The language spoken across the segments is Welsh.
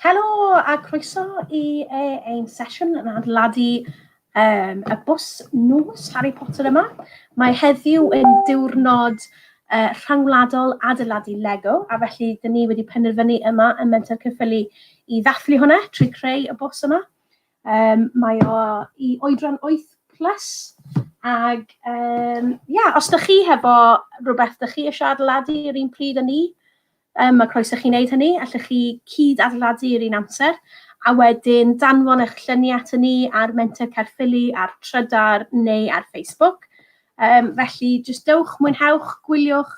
Helo a croeso i e, ein sesiwn yn adeiladu um, y bws nos Harry Potter yma. Mae heddiw yn diwrnod uh, rhyngwladol adeiladu Lego, a felly dyn ni wedi penderfynu yma yn Menter Caerffili i ddathlu hwnna trwy creu y bws yma. Um, mae o i oedran 8 plus, ag um, yeah, os ydych chi hefo rhywbeth ydych chi eisiau adeiladu yr un pryd â ni, Um, mae croeso chi wneud hynny. Allwch chi cyd-adeiladu yr un amser. A wedyn danfon eich lluniau ato ni ar Menter Caerffili, ar Trydar neu ar Facebook. Um, felly, jyst dewch, mwynhewch, gwyliwch,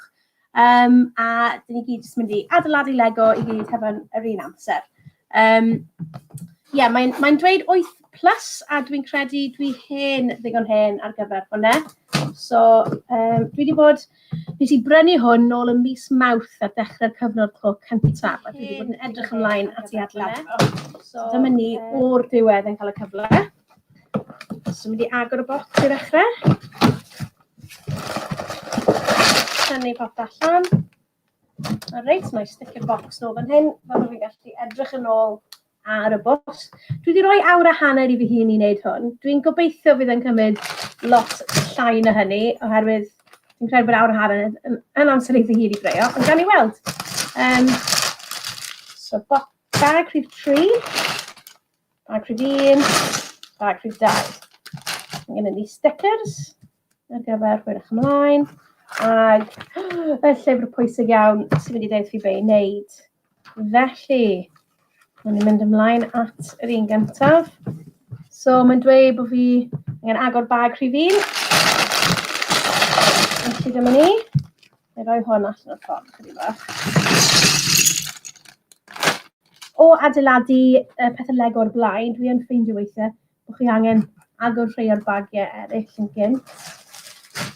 um, a dyn ni gyd jyst mynd i adeiladu Lego i gyd hefo'n yr un amser. Um, yeah, mae'n mae dweud 8 plus, a dwi'n credu dwi hen, ddigon hen ar gyfer hwnna. So, um, dwi wedi bod Nes i brynu hwn nôl ym mis Mawrth ar dechrau'r cyfnod clo cyntaf, a dwi wedi bod yn edrych ymlaen at ei adeiladu fo. So dyma ni o'r diwedd yn cael y cyfle. So mynd i agor y bocs i ddechrau. Tynnu popeth allan. A reit, na i sticio'r bocs nôl fan hyn, fel bod fi'n gallu edrych yn ôl ar y bws. Dwi wedi rhoi awr a hanner i fy hun i wneud hwn. Dwi'n gobeithio fydd yn cymryd lot llai na hynny, oherwydd dwi'n credu bod awr a hanner yn, yn, yn amser eitha hir i greu o, ond gawn ni weld. Um, so, bag rhif 3, bag rhif 1, bag rhif 2. Mae gennym ni stickers ar gyfer hwyrach ymlaen, ag y llyfr pwysig iawn sy'n mynd i ddeud fi be i wneud. Felly, mae'n ni'n mynd ymlaen at yr un gyntaf. So, mae'n dweud bod fi angen agor bag rhif un. Felly, dyma ni. Mae rhoi hwn allan o'r ffordd chydig bach. O adeiladu y pethau Lego o'r blaen, dwi yn ffeindio weithiau bod chi angen agor rhai o'r bagiau eraill yn gynt.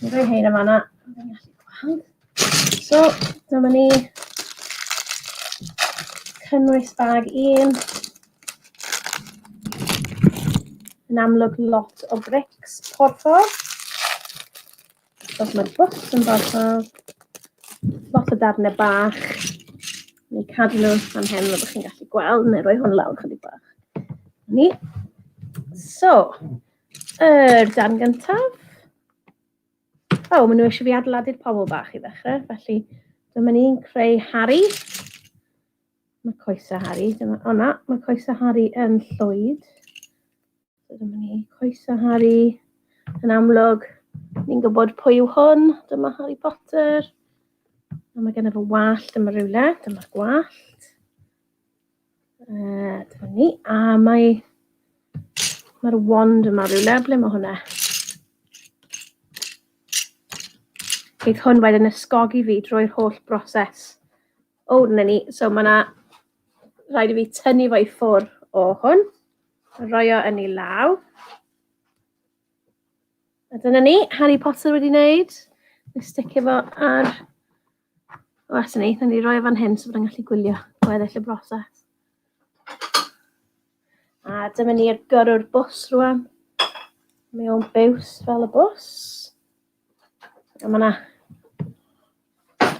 Ni'n rhoi hein yma na. Fi'n gallu gweld. So, dyma ni. Cynnwys bag un. Yn amlwg lot o brics porffor. Achos mae'r bws yn borffor. Lot o darnau bach. Neu cadw nhw fan hyn fel bod chi'n gallu gweld, neu rhoi hwn lawr chydig bach. Ni. So, yr darn gyntaf. O, oh, maen nhw eisiau fi adeiladu'r pobl bach i ddechrau, felly dyma ni'n creu Harry. Mae coesau Harry, dyma, o na, mae coesau Harry yn llwyd. So dyma ni, coesau Harry yn amlwg. Ni'n gwybod pwy yw hwn. Dyma Harry Potter. A mae gen fo wallt yma rhywle. Dyma'r gwallt. Uh, dyma ni. A mae... Mae'r wand yma rhywle. Ble mae hwnna? Bydd hwn wedyn ysgogi fi drwy'r holl broses. O, dyna ni. So mae yna rhaid i fi tynnu fo i ffwrdd o hwn. Rhoi o yn ei law. A dyna ni, Harry Potter wedi wneud. Nes sticio fo ar... O, as ni, na ni roi o fan hyn so bod yn gallu gwylio gweddill y broses. A dyma ni'r gyrrwr bws rwan. Mae o'n biws fel y bws. A mae yna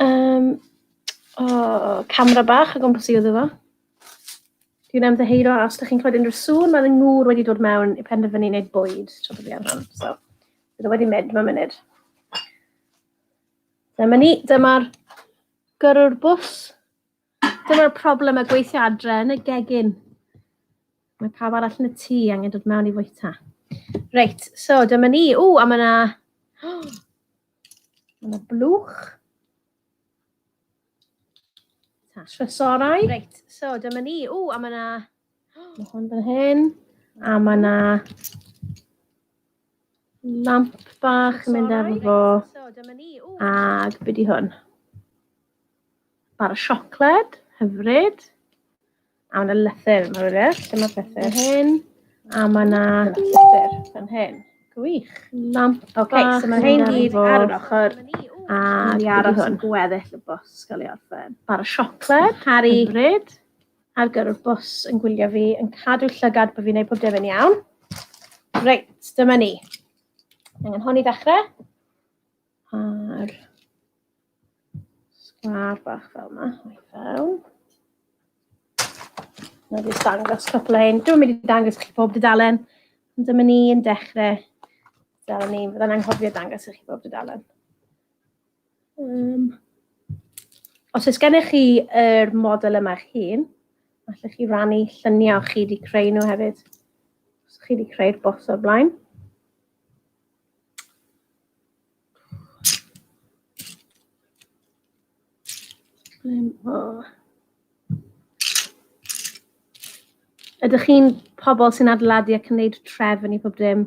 um, oh, camera bach o gwmpas i wddw fo. Dwi'n ymddiheuro os ydych chi'n clywed unrhyw sŵn, mae fy ngŵr wedi dod mewn i penderfynu wneud bwyd tra bod fi ar hwn. So, bydd o wedi mynd mewn munud. Dyma ni, dyma'r gyrrwr bws. Dyma'r problem y gweithio adre yn y gegin. Mae pawb arall yn y tŷ angen dod mewn i fwyta. Reit, so dyma ni. Ww, a mae yna... Mae yna blwch. Trysorau. Reit, so dyma ni. Ww, a mae yna... Mae hwn fan hyn. A mae yna lamp bach yn mynd efo fo. Ag be di hwn? Bar o siocled, hyfryd. A mae yna lythyr, mae rhywle, lle mae'r llythyr hyn. A mae yna lythyr fan hyn. Gwych. Lamp okay, so mae rhain gyd ar yr ochr. A ni aros yn gweddill y bws gael ei orffen. Bar o siocled, Harry. Hyfryd. Ar gyrru'r bws yn gwylio fi, yn cadw llygad bod fi'n gwneud pob dim yn iawn. Reit, dyma ni. Angen hwn i ddechrau. A'r sgwâr bach fel yma, o'i fewn. Na jyst dangos cwpl o hyn. Dwi'n mynd i dangos chi pob dudalen, ond dyma ni yn dechrau. Dudalen ni, fydda'n anghofio dangos i chi pob dudalen. Um, os oes gennych chi yr model yma eich hun, allwch chi rannu lluniau o'ch chi wedi creu nhw hefyd. Os chi wedi creu'r bws o'r blaen. Oh. Ydych chi'n pobl sy'n adeiladu ac yn gwneud trefn i pob dim?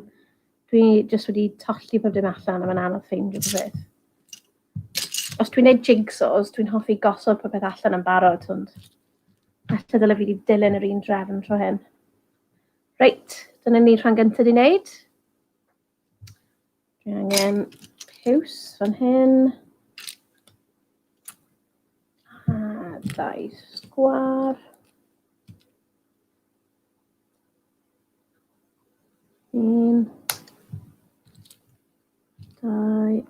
Dwi jyst wedi tollti pob dim allan a mae'n anodd ffeindio pob beth. Os dwi'n gwneud jigsaws, dwi'n hoffi gosod popeth allan yn barod, ond falle dyle fi wedi dilyn yr un drefn tro hyn. Reit, dyna ni rhan gyntaf wedi wneud. Dwi angen piws fan hyn. A dau sgwar. Un, dau.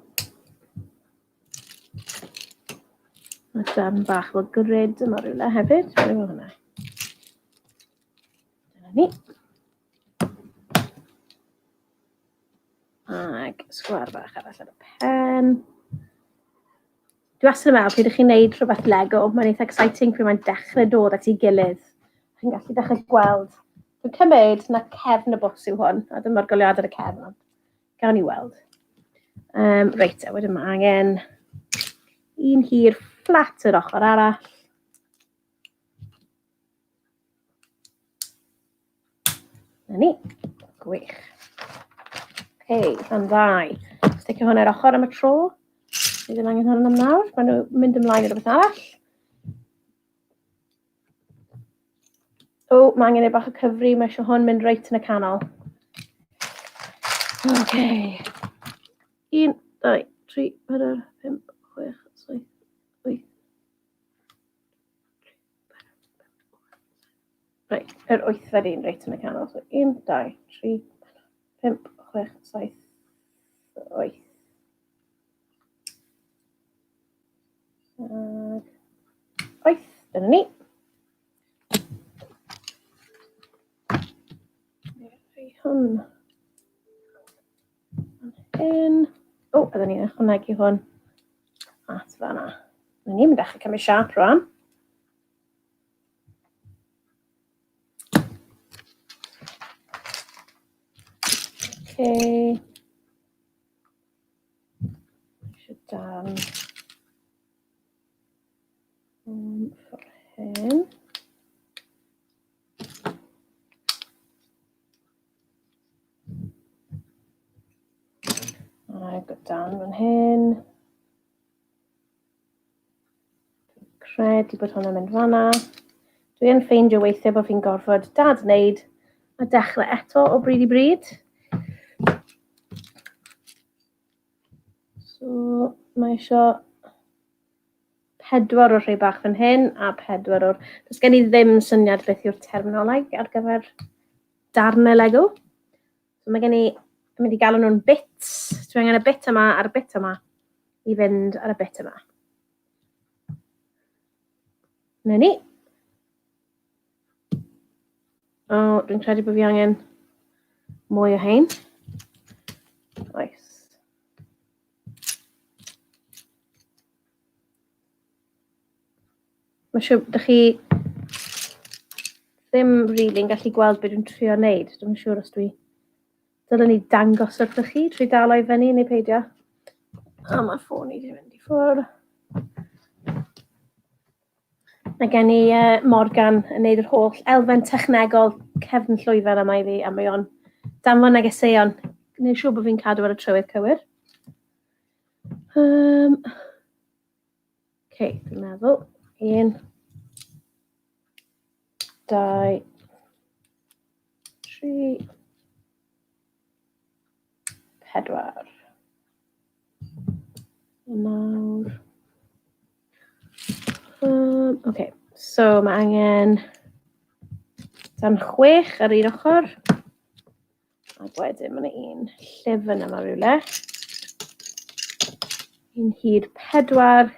Mae darn bach fel grid yma rhywle hefyd. Ble mae hwnna? Dyna ni. Ac sgwâr bach arall ar y pen. Dwi wastad yn meddwl, pryd ydych chi'n gwneud rhywbeth Lego, mae'n eitha exciting pryd mae'n dechrau dod at ei gilydd. Chi'n gallu dechrau gweld. Dwi'n cymryd na cefn y bws yw hwn, a dyma'r goliad ar y cefn, ond gawn ni weld. Um, reit, a wedyn mae angen un hir fflat yr ochr arall. Na ni. Gwych. Ok, rhan ddau. Sticio hwn ar ochr am y tro. Ni ddim angen hwn am nawr. Maen nhw'n mynd ymlaen i rhywbeth arall. O, mae angen ei bach o cyfri. Mae eisiau hwn mynd reit yn y canol. Ok. 1, 2, 3, 4, 5, 6, 7, 8, Reit, yr wythfed un reit yn y canol. So 1, 2, 3, 5, 6, 7, 8. Ag 8, dyna ni. Hwn. Hyn. O, byddwn ni'n ychwanegu hwn at fanna. Ni'n mynd dechrau cymryd siap rwan. Okay. Eisiau dan ffordd hyn. I've got dan fan hyn. Dwi'n credu bod hwnna'n mynd fanna. Dwi yn ffeindio weithiau bod fi'n gorfod dad wneud a dechrau eto o bryd i bryd. So mae eisiau pedwar o'r rhai bach fan hyn a pedwar o'r... Does gen i ddim syniad beth yw'r terminoleg ar gyfer darnau Lego. So mae gen i, dwi'n mynd i galw nhw'n bits. Dwi angen y bit yma a'r bit yma i fynd ar y bit yma. Na ni. O, dwi'n credu bod fi angen mwy o hein. Oes. Mae'n siŵr, dych chi ddim rili'n gallu gweld beth dwi'n trio wneud. Dwi'n siŵr os dwi... Dylwn ni dangos wrthych chi trwy dal o'i fyny neu peidio. O, mae ffôn i wedi mynd i ffwrdd. Mae gen i uh, Morgan yn neud yr holl elfen technegol cefn llwyfan yma i fi, a mae o'n danfon negeseuon. Gwneud siŵr bod fi'n cadw ar y trywydd cywir. Um, okay, dwi'n meddwl. Un, dau, tri, pedwar. Nawr. Um, okay, so mae angen dan chwech ar un ochr. Ac wedyn mae yna un llyfn yma rhywle. Un hyd pedwar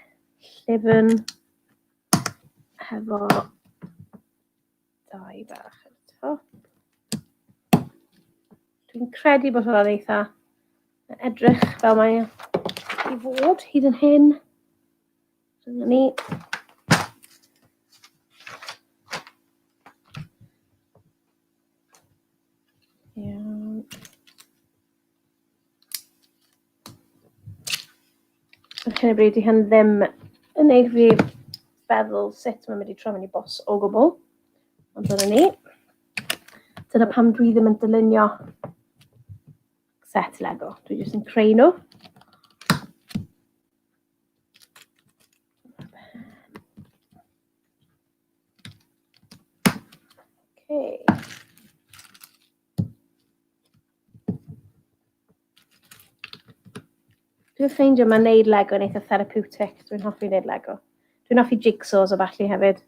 llyfn hefo Dau bach ar y top. Dwi'n credu bod hwnna'n eitha edrych fel mae i fod hyd yn hyn. Dyna ni. Iawn. Ar hyn o bryd, di hyn ddim yn neud fi feddwl sut mae'n mynd i troi mewn i bws o gwbl. Ond dyna ni. Dyna pam dwi ddim yn dylunio set Lego. Dwi jyst yn creu nhw. Okay. Dwi'n ffeindio mae wneud Lego yn eitha therapeutic. Dwi'n hoffi wneud Lego. Dwi'n hoffi jigsaws o falle hefyd.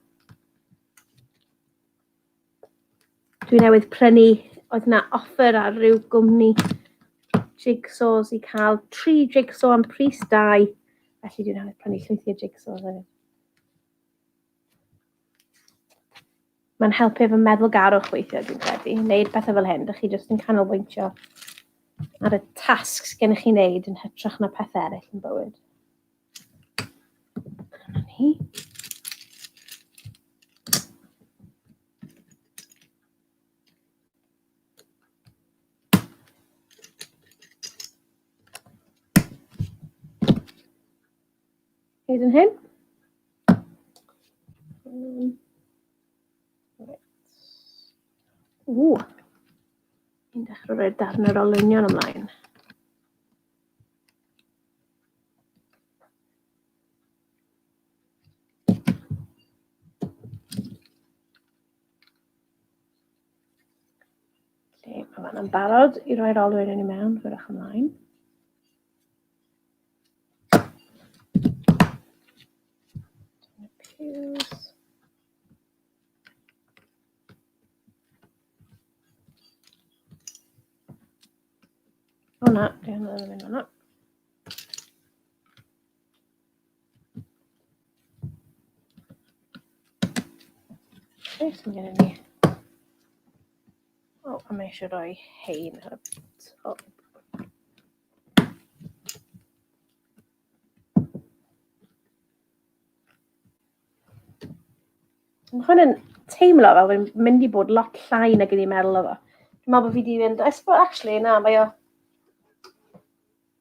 Dwi newydd prynu, oedd na offer ar ryw gwmni jigsaws i cael 3 jigsaw am pris 2. Felly dwi newydd prynu llwythi o jigsaws hefyd. Mae'n helpu efo meddylgarwch weithiau, dwi'n credu. Wneud pethau fel hyn, dych chi jyst yn canolbwyntio ar y tasg sydd gennych chi wneud yn hytrach na pethau eraill yn bywyd. Dyna ni. Hyd yn hyn. Reit. Ww. Ni'n dechrau rhoi darn yr olwynion ymlaen. Felly, mae fanna'n barod i roi'r olwyn yn i mewn, hwyrach ymlaen. Piws. O na, di hwnna ddim yn mynd fan'na. Beth mae gennym ni? O, a mae eisiau rhoi hein ar y top. Mae hwn yn teimlo fel mae'n mynd i bod lot llai nag o'n i'n meddwl o fo. Dwi'n meddwl bod fi 'di mynd... I suppose, actually, na, mae o...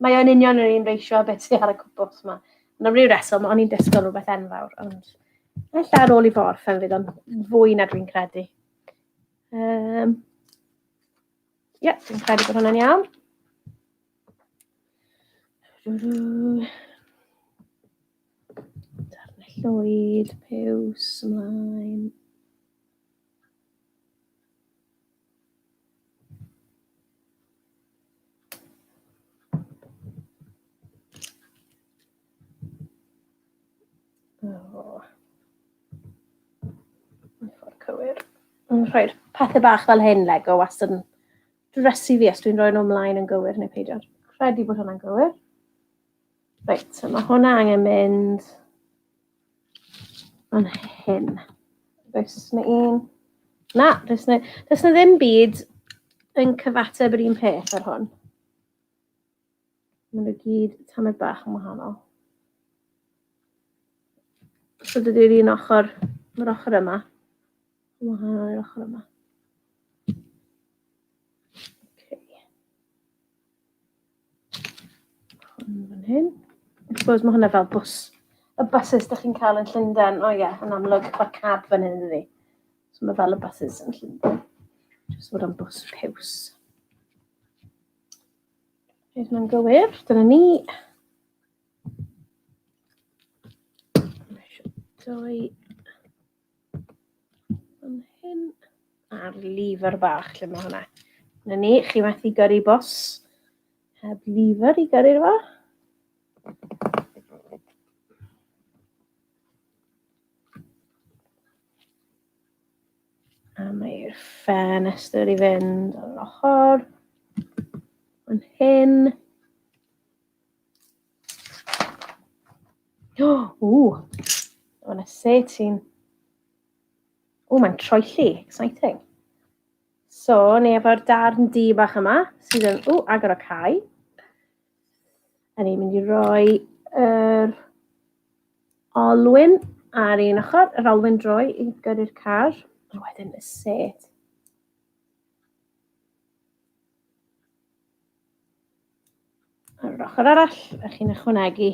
Mae o'n union yr un ratio â beth sydd ar y cwpwrdd 'ma. Ond am ryw reswm, o'n i'n disgwyl rhywbeth enfawr, ond ella ar ôl i fo orffen fydd o'n fwy na dwi'n credu. Um, Ie, yeah, dwi'n credu bod hwnna'n iawn. Darnau llwyd, piws, ymlaen. Oh. Ffordd cywir. Yn rhoi'r pethau bach fel hyn Lego wastad yn drysu fi os dwi'n rhoi nhw ymlaen yn gywir neu peidio. Credu bod hwnna'n gywir. Reit, so mae hwnna angen mynd fan hyn. Does na un... Na, does na, does na ddim byd yn cyfateb yr un peth ar hwn. Maen nhw gyd tamed bach yn wahanol. So dydy'r un ochr, mae'r ochr yma, yn wahanol i'r ochr yma. Okay. Hwn fan hyn. I suppose mae hwnna fel bws. Y buses ydych chi'n cael yn Llundain. O oh, ie, yeah, yn amlwg, mae'r cab fan hyn ydy. So mae fel y buses yn Llundain. Just fod o'n bws piws. Reit, mae'n gywir. Dyna ni. Doi fan hyn. A'r lever bach lle mae hwnna. Dyna ni, chi methu gyrru bws heb lever i gyrru fo. A mae'r ffenestr i fynd ar yr ochr. Fan hyn. O, ww! Mae yna set sy'n... O, mae'n troelli. Exciting. So, ni efo'r darn du bach yma, sydd yn, o, agor o cau. A ni'n mynd i roi yr olwyn ar un ochr, yr olwyn droi i gyrru'r car, a wedyn y set. Ar yr ochr arall, a chi'n ychwanegu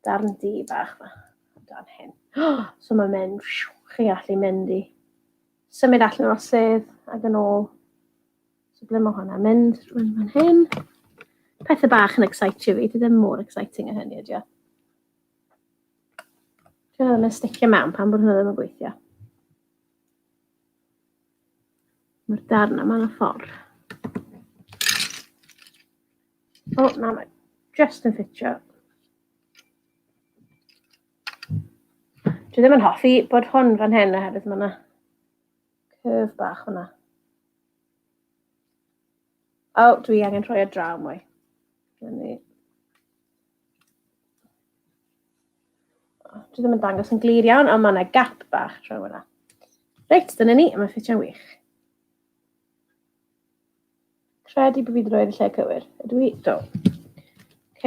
darn du bach yma, dan hyn. So mae'n mynd, chi'n gallu mynd i symud allan o'r sedd ac yn ôl. So ble mae hwnna'n mynd? Rwy'n fan hyn. Pethau bach yn excitio fi, dwi ddim mor exciting â hynny ydy o. Dwi ddim yn sticio mewn pan bod hwnna ddim yn gweithio. Mae'r darn yma yn y ffordd. O, na, mae just yn ffitio. Dwi ddim yn hoffi bod hwn fan hyn oherwydd mae yna curve bach hwnna. O, oh, dwi angen rhoi o draw mwy. Dyna ni. Dwi ddim yn dangos yn glir iawn, ond mae yna gap bach trwy hwnna. Reit, dyna ni, mae'n ffitio'n wych. Credu bod fi wedi rhoi'r lle cywir. Ydw i? Do. OK.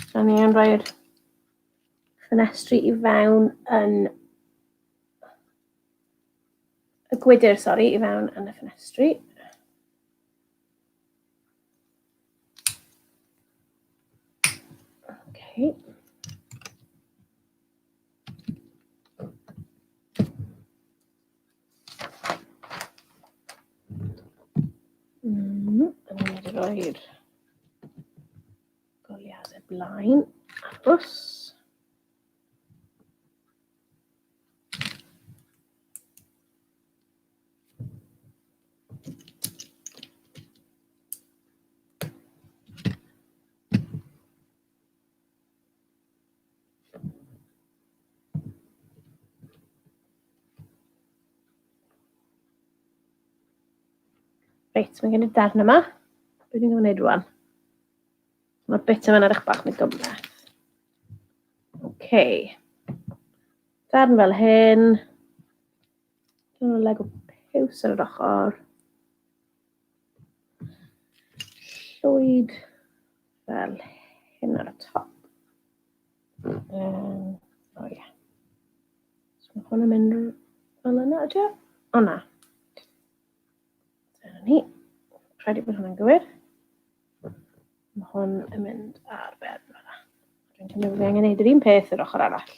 So ni yn rhoi'r ffenestri i fewn yn y gwydr, sori, i fewn yn y ffenestri. Okay. A ni'n mynd i roi'r goliadau blaen ar bws. Reit, mae gen i darn yma. Be dwi'n gwneud rwan? Mae'r bit yma'n edrych bach mwy gymhleth. OK. Darn fel hyn. Dyna Lego piws ar yr ochr. Llwyd fel hyn ar y top. O ie. So mae hwn yn mynd fel yna, ydy o? O na. Dyna ni. Credu bod hwnna'n gywir. Mae hwn yn mynd ar ben fel yna. Dwi'n cymryd bod fi angen gwneud yr un peth yr ochr arall.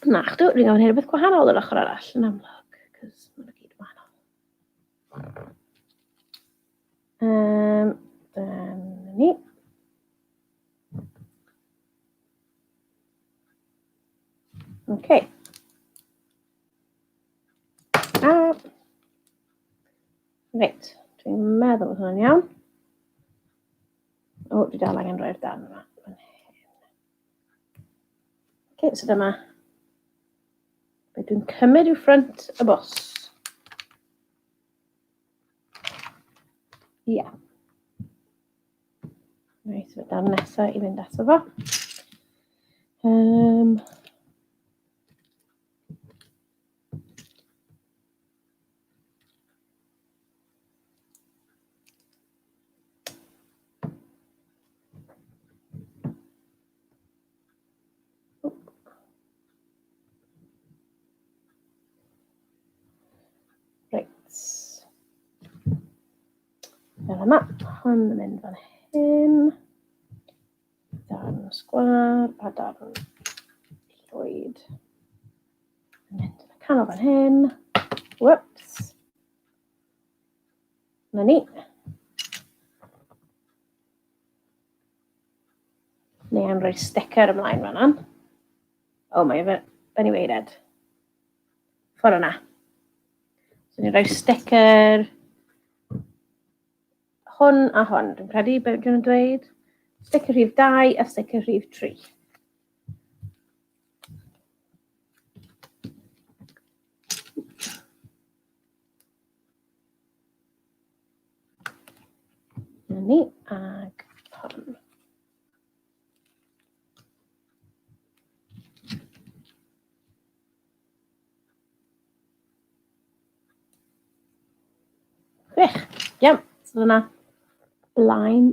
Na, chdw, dwi'n gofyn rhywbeth gwahanol yr ochr arall, yn amlwg, cos maen nhw gyd wahanol. Dyna ni. Okay. A, reit, dwi'n meddwl bod hwnna'n iawn. O, dwi dal angen rhoi'r darn yma. Okay, so dyma be dwi'n cymryd yw ffrynt y bws. Ia. Yeah. Reit, so darn nesaf i fynd ato fo. Reit. Fel yma, hwn yn mynd fan hyn. Darn sgwâr a darn llwyd. Yn mynd yn y canol fan hyn. Whoops. Na ni. Neu am roi sticker ymlaen fan hyn. O, mae fe ben i weired. Ffordd yna. So ni'n rhoi sticker hwn a hwn. Dwi'n credu beth dwi'n dweud. Sticker rhif 2 a sticker rhif 3. Na ni, ag hon. Iawn, so dyna blaen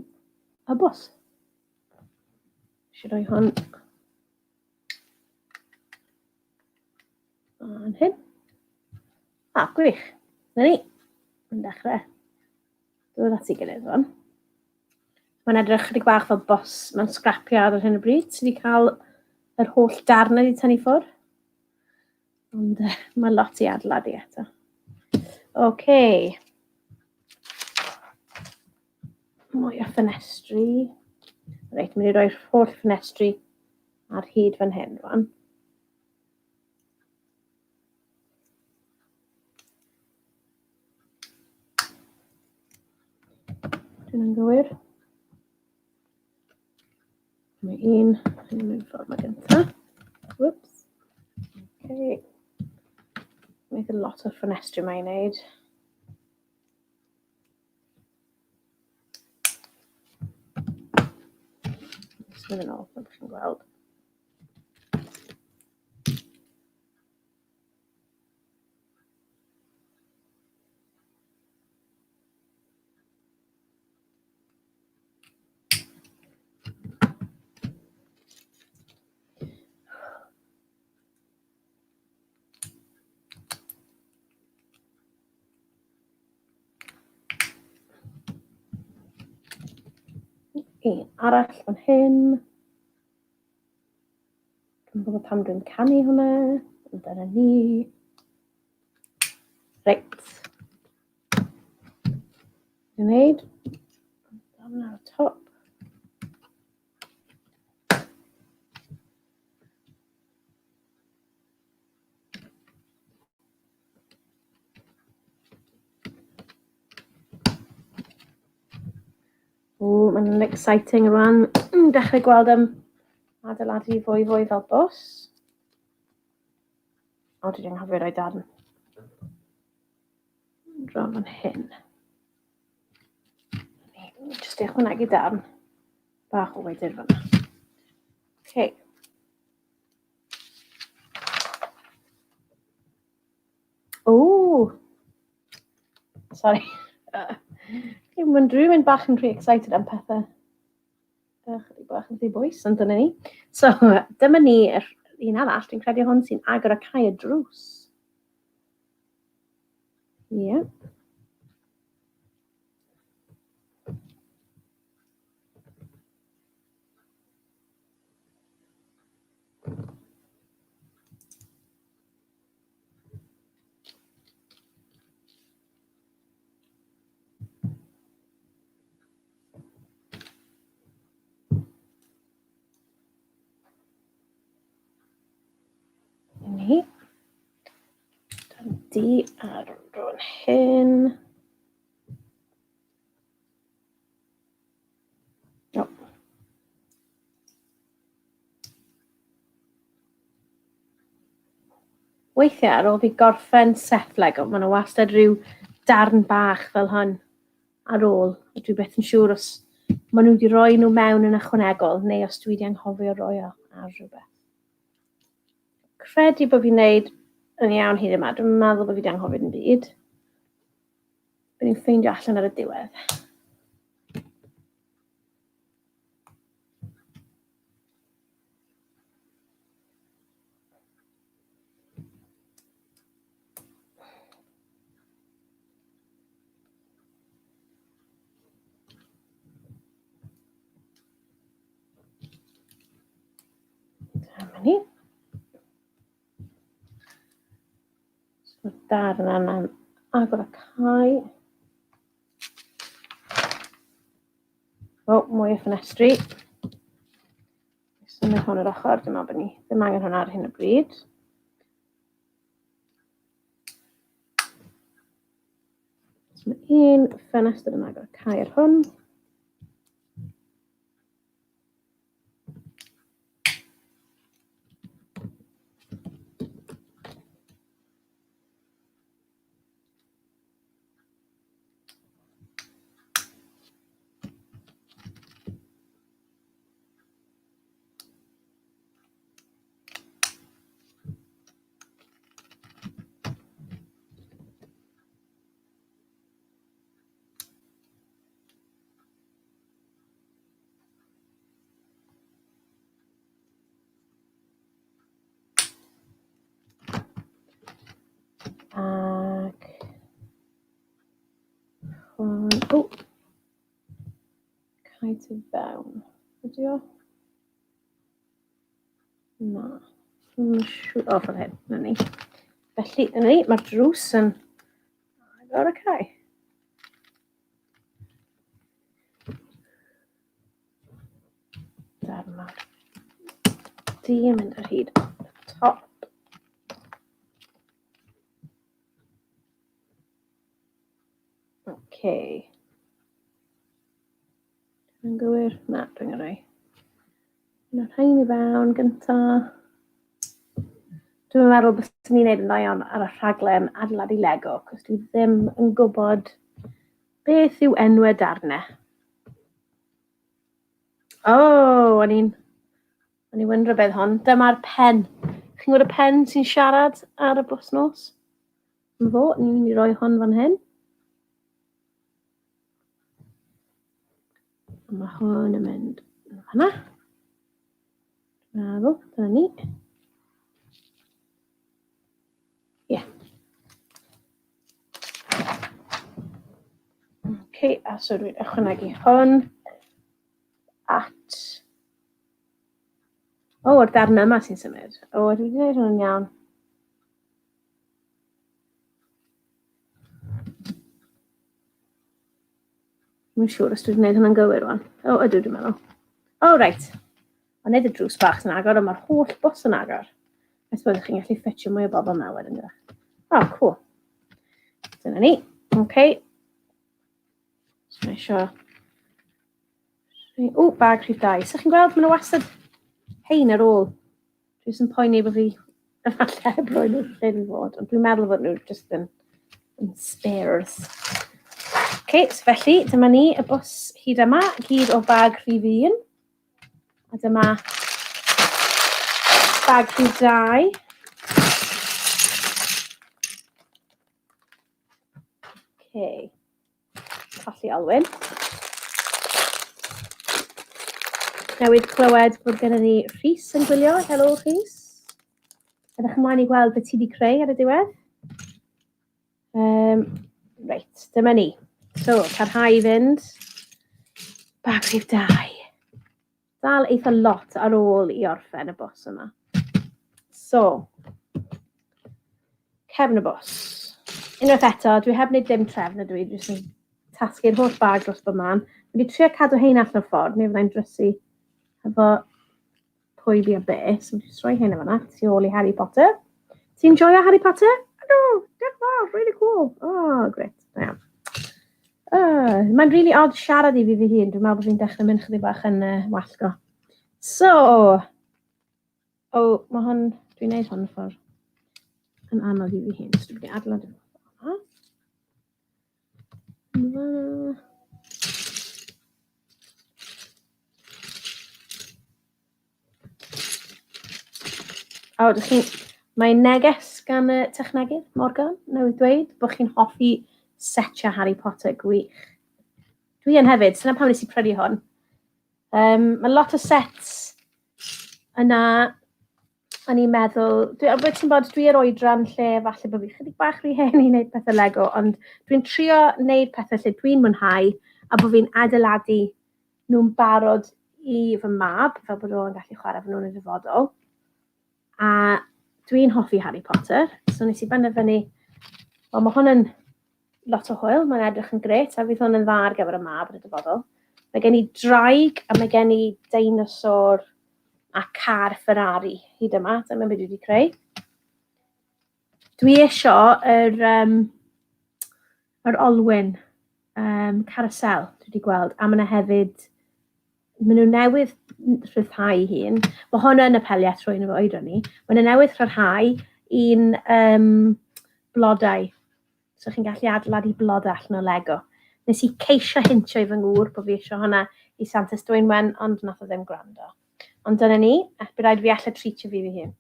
y bws. Eisiau rhoi hwn fan hyn. A, gwych. Na ni. Mae'n dechrau dod at ei gilydd fan. Mae'n edrych chydig bach fel bws mewn scrapyard ar hyn o bryd. Sydd wedi cael yr holl darnau wedi tynnu ffwrdd. Ond mae lot i adeiladu eto. OK. Mwy o ffenestri. Reit, mynd i roi'r holl ffenestri ar hyd fan hyn rwan. Dwi'n gywir. Mae un yn mynd ffordd mae gyntaf. Whoops. Okay. Mae eitha lot o ffenestri mae'n wneud. Just mynd yn ôl, fel chi'n gweld. Un arall fan hyn. Dwi'n gwybod pam dwi'n canu hwnna, ond dyna ni. Reit. Gwneud. Darn ar y top. O, mae'n exciting rwan. Dechrau gweld am adeiladu fwy fwy fel bws. O, dwi wedi anghofio rhoi darn. Draw fan hyn. Jyst ychwanegu darn bach o wydr fan'na. Okay. O! Sorry. Mae'n dwi'n mynd bach yn rhy excited am pethau. Chydig bach yn rhy boes, ond dyna ni. So, dyma ni yr un arall. Dwi'n credu hwn sy'n agor a cau y drws. Ie. Ni. Du ar rhywun hyn. O. Weithiau ar ôl fi gorffen set Lego, mae yna wastad rhyw darn bach fel hwn ar ôl. A dwi byth yn siŵr os maen nhw wedi rhoi nhw mewn yn ychwanegol neu os dwi wedi anghofio roi o ar rhywbeth. Credu bod fi'n neud yn iawn hyd yma. Dwi'n meddwl bod fi wedi anghofio dim byd. Bydd ni'n ffeindio allan ar y diwedd. Dyma ni. So darn yna'n agor y cae. O, mwy o ffenestri. Symud hwn yr ochr, dwi'n meddwl bod ni ddim angen hwnna ar hyn o bryd. So mae un ffenestr yn agor cau ar hwn. Ac hwn, o, cau tu fewn. Ydy o? Na. Dwi'n siŵr, o, fel hyn, na ni. Felly, dyna ni, mae'r drws yn agor y cau. Darn mawr. Du yn mynd ar hyd y top. Okay. Yn gywir? Na, dwi'n gyrru. Un o'r rhain i fewn gynta. Dwi'n meddwl bys ni'n neud yn dda iawn ar y rhaglen adeiladu Lego, cos dwi ddim yn gwybod beth yw enwau darnau. O, oh, o'n i'n... O'n i'n wyndro beth hon. Dyma'r pen. Chi'n gwybod y pen sy'n siarad ar y bws nos? Yn fo, ni'n mynd i roi hon fan hyn. A mae hwn yn mynd yn fanna. Dwi'n meddwl, dyna ni. Ie. Yeah. Okay, a so dwi'n ychwanegu hwn at... O, oh, o'r darn yma sy'n symud. O, oh, dwi wedi gwneud hwn yn iawn. Dwi'n siŵr os dwi'n gwneud hwnna'n gywir rwan. O, oh, ydw, dwi'n meddwl. O, oh, reit. Ond nid y drws bach sy'n agor, ond mae'r holl bws yn agor. I suppose chi'n gallu ffitio mwy o bobl mewn wedyn, dydych? O, oh, cool. Dyna ni. OK. So, mae eisiau... O, bag rhif 2. So chi'n gweld, maen nhw wastad hein ar ôl. Dwi jyst yn poeni bod fi efallai heb roi nhw lle nhw fod, ond dwi'n meddwl fod nhw jyst yn, yn spares. OK, so felly, dyma ni y bws hyd yma, gyd o bag rhif 1. A dyma bag rhif 2. OK. Colli Alwyn. Newydd clywed bod gennym ni Rhys yn gwylio. Helo Rhys. Ydych ymlaen i gweld beth ti wedi creu ar y diwedd? Um, reit, dyma ni. So, parhau i fynd. Bag rhif 2. Dal eitha lot ar ôl i orffen y bws yma. So, cefn y bws. Unwaith eto, dwi heb wneud dim trefn ydw i, dwi jyst yn tasgu'r holl bag dros bob man. Dwi wedi trio cadw hein allan o'r ffordd, neu fyddai'n drysu efo pwy fi a be. So, dwi'n jyst rhoi hyn efo tu ôl i Harry Potter. Ti'n joio Harry Potter? Ydw, diolch yn fawr, really cool. Oh, great, da iawn. Mae'n really odd siarad i fi fy hun. Dwi'n meddwl bod fi'n dechrau mynd chydig bach yn wallgo. So, oh, mae hwn, dwi'n neud hwn ffordd yn anodd i fi hun. So dwi'n mynd i adeiladu hwnna. Fan'na. O, dych chi'n... Mae neges gan y technegydd, Morgan, newydd dweud bod chi'n hoffi setio Harry Potter gwych. Dwi yn hefyd, dyna pam nes i prynu hwn. Um, mae lot o sets yna, o'n i'n meddwl, dwi, a ti'n bod, dwi ar oedran lle falle bod fi chydig bach rhy hen i wneud pethau Lego, ond dwi'n trio wneud pethau lle dwi'n mwynhau a bod fi'n adeiladu nhw'n barod i fy mab, fel bod o'n gallu chwarae efo nhw yn y dyfodol. A dwi'n hoffi Harry Potter, so nes i benderfynu, wel mae hwn yn lot o hwyl, mae'n edrych yn gret, a fydd hwn yn dda ar gyfer y mab yn y dyfodol. Mae gen i draig a mae gen i deinosor a car Ferrari hyd yma, dyma beth dwi wedi creu. Dwi isio yr um, yr olwyn um, carousel dwi wedi gweld, a mae yna hefyd, maen nhw newydd rhyddhau hun. Mae hwn yn apelio at rhywun efo oedran ni. Maen nhw newydd rhyddhau un um, blodau. So chi'n gallu adeiladu blodau allan o Lego. Nes i ceisio hintio i fy ngŵr bod fi eisiau hwnna i Santes Dwynwen, ond nath o ddim gwrando. Ond dyna ni, a bydd rhaid fi allu treatio fi fy hun.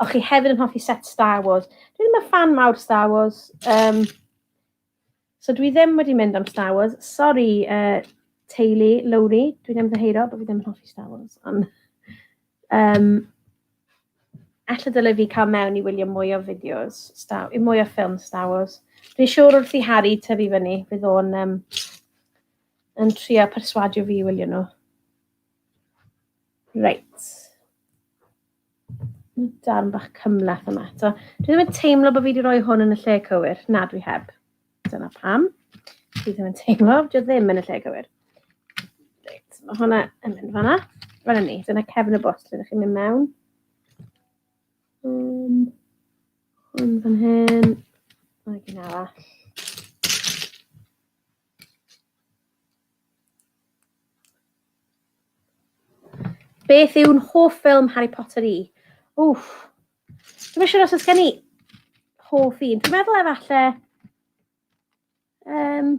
O chi hefyd yn hoffi set Star Wars. Dwi ddim yn fan mawr Star Wars. Um, so dwi ddim wedi mynd am Star Wars. Sorry, uh, teulu, Lowry. Dwi'n ymddiheuro bod fi ddim yn hoffi Star Wars. Ond, um, Ella dyle fi cael mewn i wylio mwy o fideos, Star, mwy o ffilm Star Wars. Dwi'n siŵr wrth i Harry tyfu fyny, fydd o'n um, yn trio perswadio fi i wylio nhw. Reit. Darn bach cymhleth yma eto. Dwi ddim yn teimlo bod fi wedi rhoi hwn yn y lle cywir. Na, dwi heb. Dyna pam. Dwi ddim yn teimlo, dwi ddim yn y lle cywir. Reit, mae hwnna yn mynd fanna. Fanna ni, dyna cefn y bws lle ydych chi'n mynd mewn. Um, hwn fan hyn, ac un arall. Beth yw'n hoff ffilm Harry Potter i? Wff. Dwi'n siŵr os oes gen i hoff un. Dwi'n meddwl efallai... Um,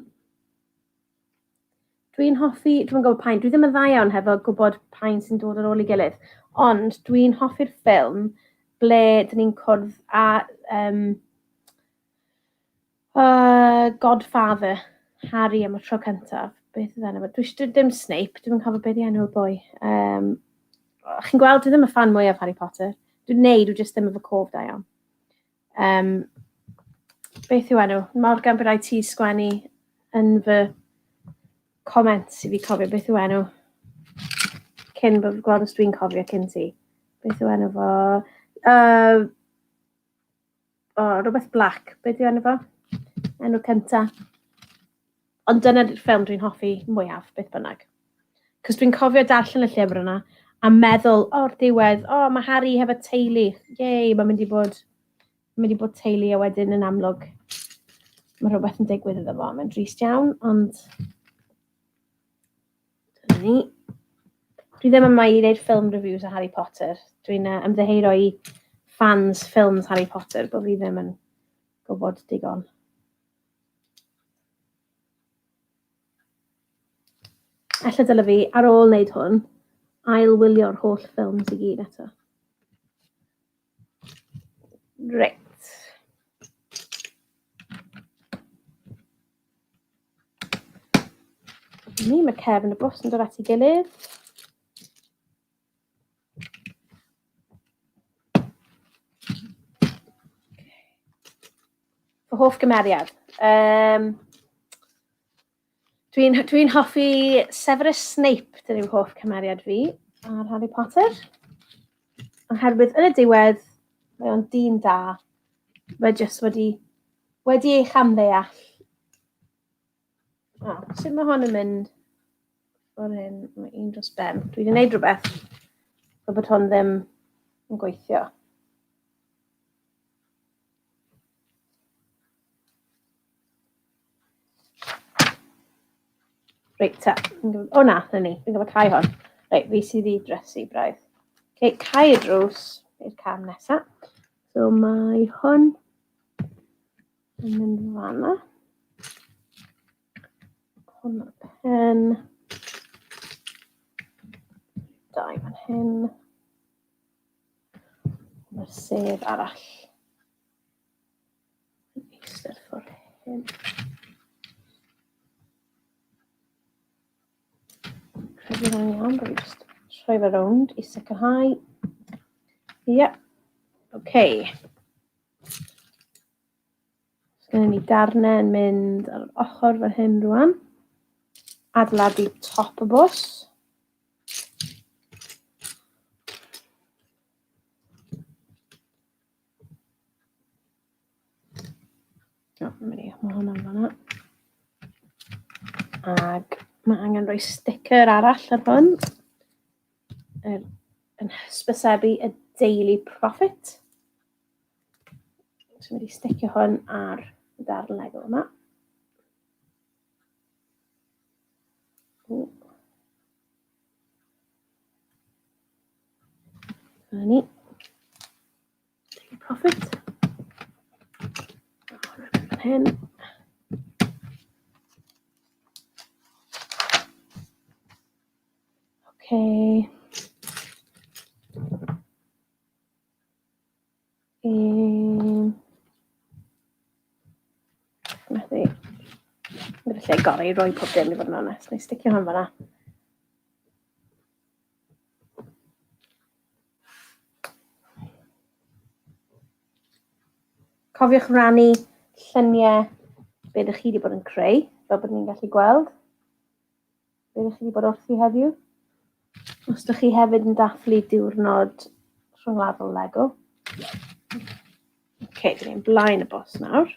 dwi'n hoffi... Dwi'n gwybod pa'n. Dwi ddim yn dda iawn hefo gwybod pa'n sy'n dod ar ôl ei gilydd. Ond dwi'n hoffi'r ffilm ble dyn ni'n cwrdd â um, Godfather Harry am y tro cyntaf. Beth oedd enw fe? Dwi eisiau dim Snape, dwi'm yn cofio beth yw enw'r boi. Um, chi'n gweld, dwi ddim y fan mwyaf Harry Potter. Dwi'n neud, dwi jyst ddim efo cof da iawn. Um, beth yw enw? Morgan, bydd rhaid ti sgwennu yn fy comments i fi cofio beth yw enw. Cyn bod gweld os dwi'n cofio cyn ti. Beth yw enw fo? O, rhywbeth Black. Be 'di enw fo? Enw cynta. Ond dyna'r ffilm dwi'n hoffi mwyaf, beth bynnag. Cos dwi'n cofio darllen y llyfr yna a meddwl, o'r diwedd, o, mae Harry hefo teulu. Yay, mae'n mynd i bod, mynd i bod teulu a wedyn yn amlwg mae rhywbeth yn digwydd iddo fo. Mae'n drist iawn, ond Dyna ni. Dwi ddim yma i wneud film reviews o Harry Potter. Dwi'n ymddiheuro i fans ffilms Harry Potter bod fi ddim yn gwybod digon. Ella dyle fi, ar ôl wneud hwn, ail-wylio'r holl ffilms i gyd eto. Reit. Ni, mae cefn y bws yn dod at ei gilydd. Fy hoff gymeriad. Um, Dwi'n dwi hoffi Severus Snape, dyn yw hoff cymeriad fi ar Harry Potter. Oherwydd yn y diwedd, mae o'n dyn da. Mae jyst wedi, wedi ei chamddeall. O, sut mae hon yn mynd o'r hyn? Mae un dros ben. Dwi wedi gwneud rhywbeth fel bod hwn ddim yn gweithio. Reit ta. O na, na ni. Fi'n gwybod cau hon. Reit, fi sydd i drysu braidd. Okay, cau y drws i'r cam nesaf. So mae hwn yn mynd fanna. Hwn ar pen. Dau fan hyn. Mae'r sedd arall. Eistedd ffordd hyn. Credu hwnna'n iawn, bod fi jyst troi fe rownd i sicrhau. Ie. Yeah. OK. Sgynnon ni darnau yn mynd ar yr ochr fan hyn rwan. Adeiladu top y bws. O, mynd i, mae hwnna'n fanna. Ac mae angen rhoi sticker arall ar hwn. Er, yn hysbysebu y Daily Prophet. So mynd i sticio hwn ar y darn Lego yma. Ww. Dyna ni. Take a profit. Fan hyn. Okay. Un. Methu. Bydd y lle gorau i roi pob dim i fod yn onest. Neu sticio hwn fan'na. Cofiwch rannu lluniau be ydych chi wedi bod yn creu, fel bod ni'n gallu gweld be ydych chi wedi bod wrthi heddiw. Os ydych chi hefyd yn dathlu diwrnod rhyngwladol Lego. Ok, dyn ni'n blaen y bos nawr.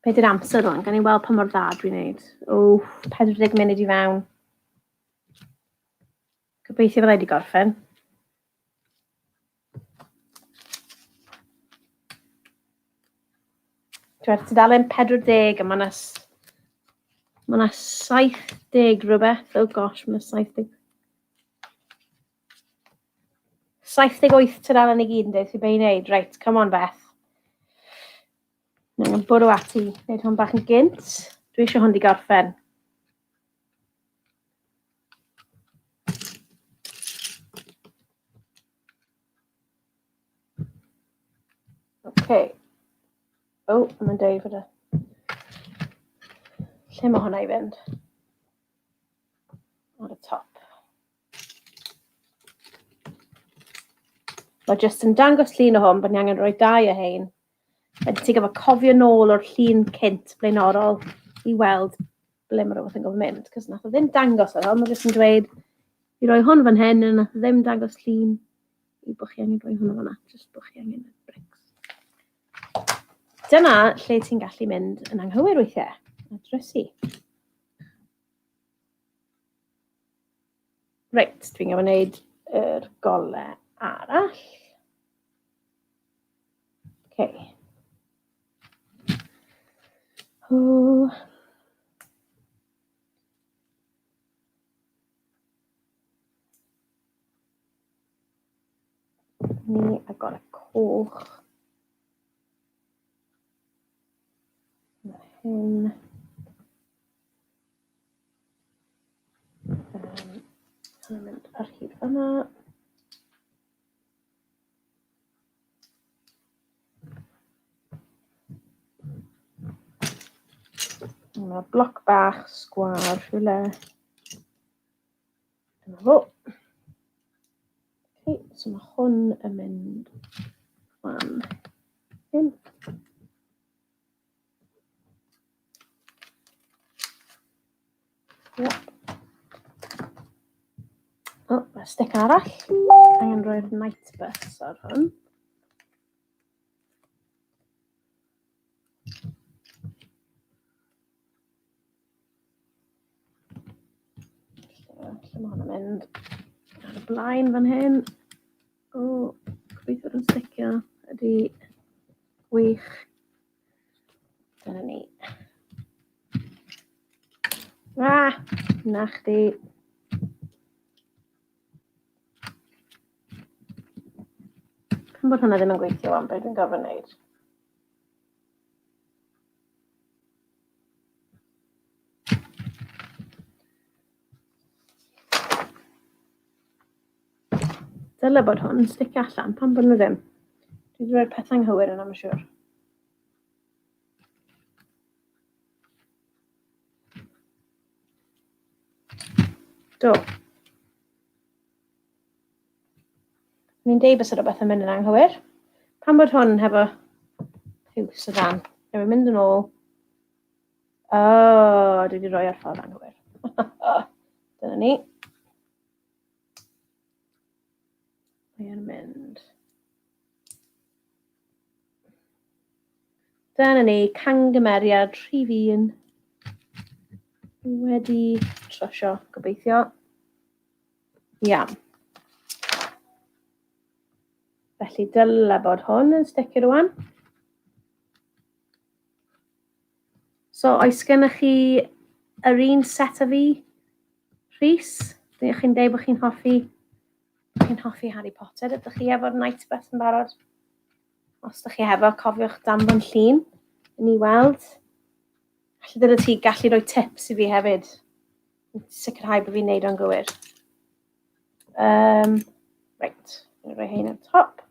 Be di'r amser rwan? Gan i weld pa mor dda dwi'n neud. O, 40 munud i fewn. Gobeithio fydda i wedi gorffen. Dwi ar tudalen 40 a mae yna mae yna 70 rhywbeth. Oh gosh, mae yna 70. 78 tudalen i gyd yn dweud fi be i wneud. Reit, come on Beth. Mae'n bwrw ati, wneud hwn bach yn gynt. Dwi eisiau hwn di gorffen. Okay. O, oh, mae'n deud fod y... Lle mae hwnna i fynd? Ar y top. Mae jyst yn dangos llun o hwn bod ni angen rhoi dau o hein. Wedyn ti'n gorfod cofio nôl o'r llun cynt blaenorol i weld ble mae rhywbeth yn gorfod mynd. Cos nath o ddim dangos ar hwn, mae jyst yn dweud i roi hwn fan hyn, a nath o ddim dangos llun i bod chi angen rhoi hwnna fan'na, jyst bod chi angen y brics. Dyna lle ti'n gallu mynd yn anghywir weithiau, a drysu. Reit, dwi'n gorfod wneud yr golau arall. Okay. O. Ni a golau coch. Mae hyn. Um, mynd ar hyd yma. Mae bloc bach sgwâr rhywle. Dyma fo. Okay, so mae hwn yn mynd fan hyn. Yep. O, oh, mae stick arall. Angen rhoi'r night bus ar hwn. Lle mae hwn yn mynd? Ar y blaen fan hyn. O, gobeithio bod yn sticio. Ydy. Gwych. Dyna ni. Ah, na chdi. Pam bod hwnna ddim yn gweithio wan, beth dwi'n gorfod wneud? Dyle bod hwn yn sticio allan, pam bod nhw ddim? Dwi wedi rhoi'r pethau anghywir yna, mae'n siŵr. Do. Ni'n deud bys rhywbeth yn mynd yn anghywir. Pam bod hwn hefo piws o dan? Neu mynd yn ôl. O, oh, dwi wedi rhoi ar ffordd anghywir. Dyna ni. Mae o'n mynd. Dyna ni, cangymeriad rhif un wedi trosio, gobeithio. Iawn. Felly dyle bod hwn yn sticio rwan. So, oes gennych chi yr un set a fi, Rhys? Ydych chi'n deud bod chi'n hoffi, chi'n hoffi Harry Potter? Ydych chi efo'r Night Bus yn barod? Os ydych chi hefo, cofiwch danfon llun i ni weld. Felly dyna ti gallu rhoi tips i fi hefyd. Sicrhau bod fi'n neud o'n gywir. Um, reit, rhoi hein ar top.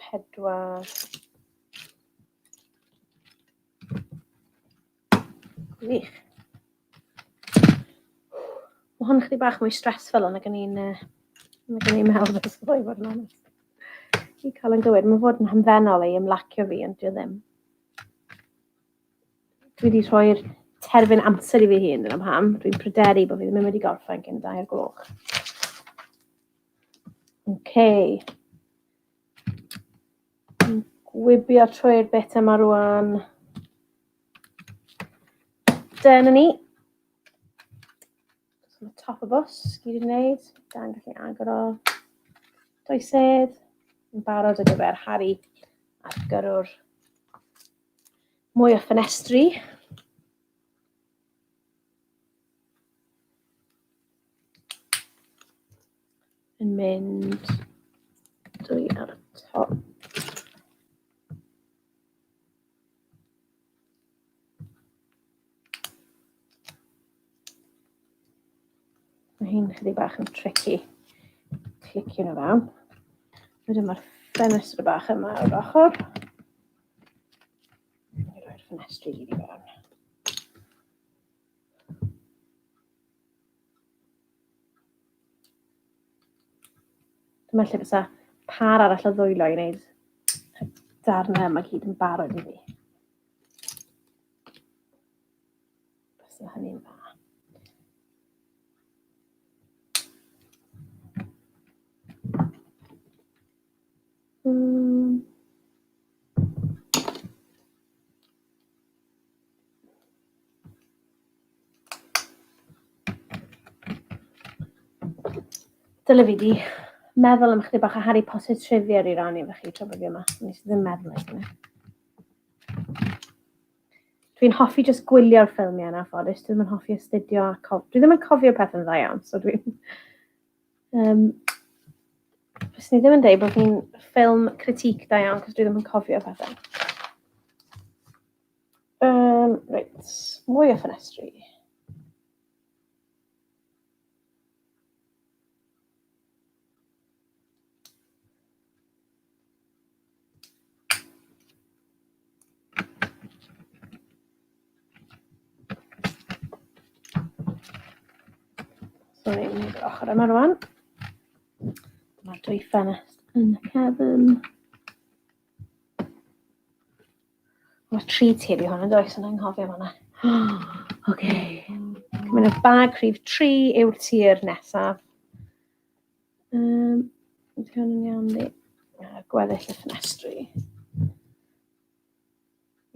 Pedwar. Gwych. Mae hwn chydig bach mwy stressful ond nag o'n i'n uh, nag o'n i'n meddwl beth i fod yn onest. I cael yn gywir, mae fod yn hamddenol ei ymlacio fi, ond dwi ddim. Dwi wedi rhoi'r terfyn amser i fi hun, dyna pam. Dwi'n pryderu bod fi ddim yn mynd i gorffen cyn 2 gloch. Okay. Dwi'n gwibio trwy'r bit yma rwan. Dyna ni. So mae top y bws gyd i wneud. Dan gallu agor o. Doesedd. Yn barod ar gyfer Harry a'r gyrrwr. Mwy o ffenestri. Yn mynd dwy ar y top. Mae hyn chydig bach yn tricky. Clicio nhw fewn. Wedyn mae'r ffenestr bach yma o'r ochr. Rhoi'r ffenestri gyd i fewn. Dyma lle fysa par arall o ddwylo i wneud y darnau yma gyd yn barod i fi. Fysa hynny'n dda. Dyle fi di meddwl am chydig bach o Harry Potter trivia i rannu efo chi tra bod fi yma. Nes i ddim meddwl am hynny. Dwi'n hoffi just gwylio'r ffilmiau yn anffodus. Dwi ddim yn hoffi astudio a cof... Dwi ddim yn cofio pethau'n dda iawn, so dwi'n... Um, Fyswn i ddim yn dweud bod fi'n ffilm critique da iawn, cos dwi ddim yn cofio pethau. Reit, mwy o ffenestri. So ni'n mynd i'r ochr yma rwan. Dyma'r dwy ffenest yn y cefn. Mae tri tir i hwn yn does, yn anghofio am hwnna. Oce. Cymryd y bag rhif 3 yw'r tir nesaf. Ydy hwn yn iawn di? A gweddill y ffenestri.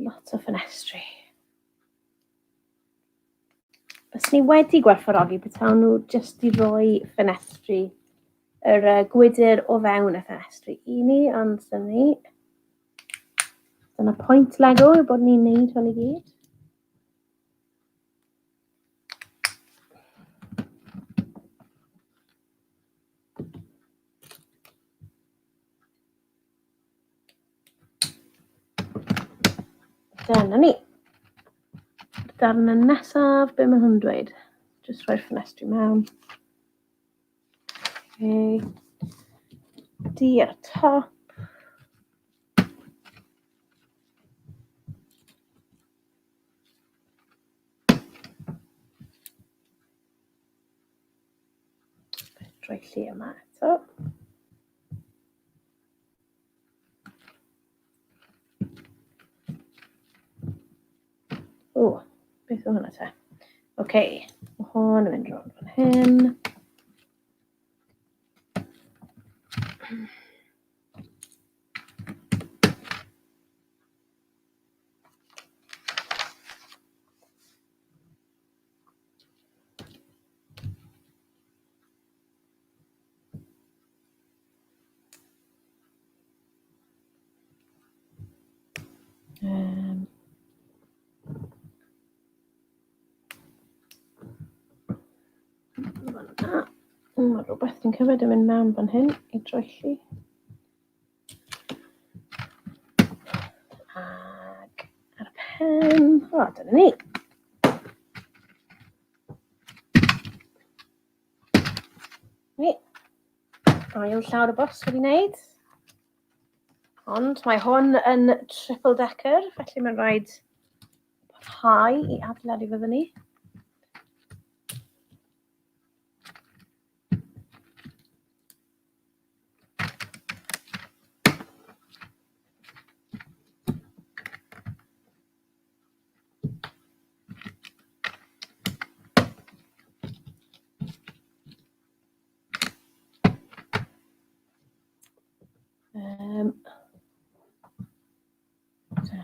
Lot o ffenestri. Bys ni wedi gwerthfawrogi petawn nhw jyst i roi ffenestri, yr uh, gwydr o fewn y ffenestri i ni, ond dyna ni. Dyna pwynt Lego yw bod ni'n neud hwn i gyd. Dyna ni. Darn y nesaf, be mae hwn yn dweud? Just rhoi'r ffenestri mewn. Okay. D ar y top. Rhoi lle yma eto. O, beth oedd hwnna te? Oce, okay. Mae hwn yn mynd rownd fan hyn. Mae rhywbeth dwi'n cymryd yn mynd mewn fan hyn i droelli. Ac ar y pen, o, dyna ni. Ni. Ail llawr y bws wedi wneud. Ond mae hwn yn triple decker, felly mae'n rhaid parhau i adeiladu fy fyny.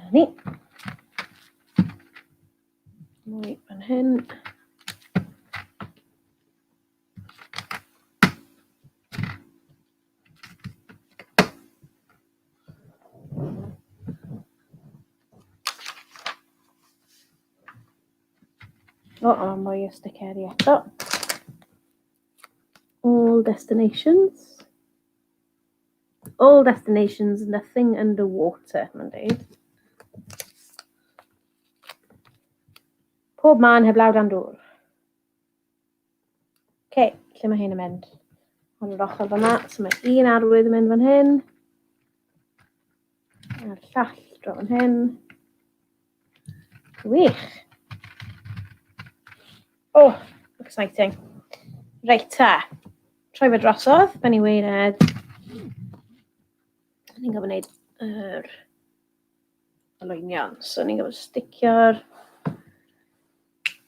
Dyna ni. Mwy fan hyn. O, a mwy o sticeri eto. All destinations. All destinations, nothing underwater, mae'n dweud. Pob man heblaw dan dŵr. Ok, lle mae hyn yn mynd? Ar yr ochr fyna, so mae un arwydd yn mynd fan hyn. A'r llall draw fan hyn. Gwych! Oh, exciting. Reit ta, troi fe drosodd, ben i weired. Ni'n gofyn wneud yr olwynion. So ni'n gofyn sticio'r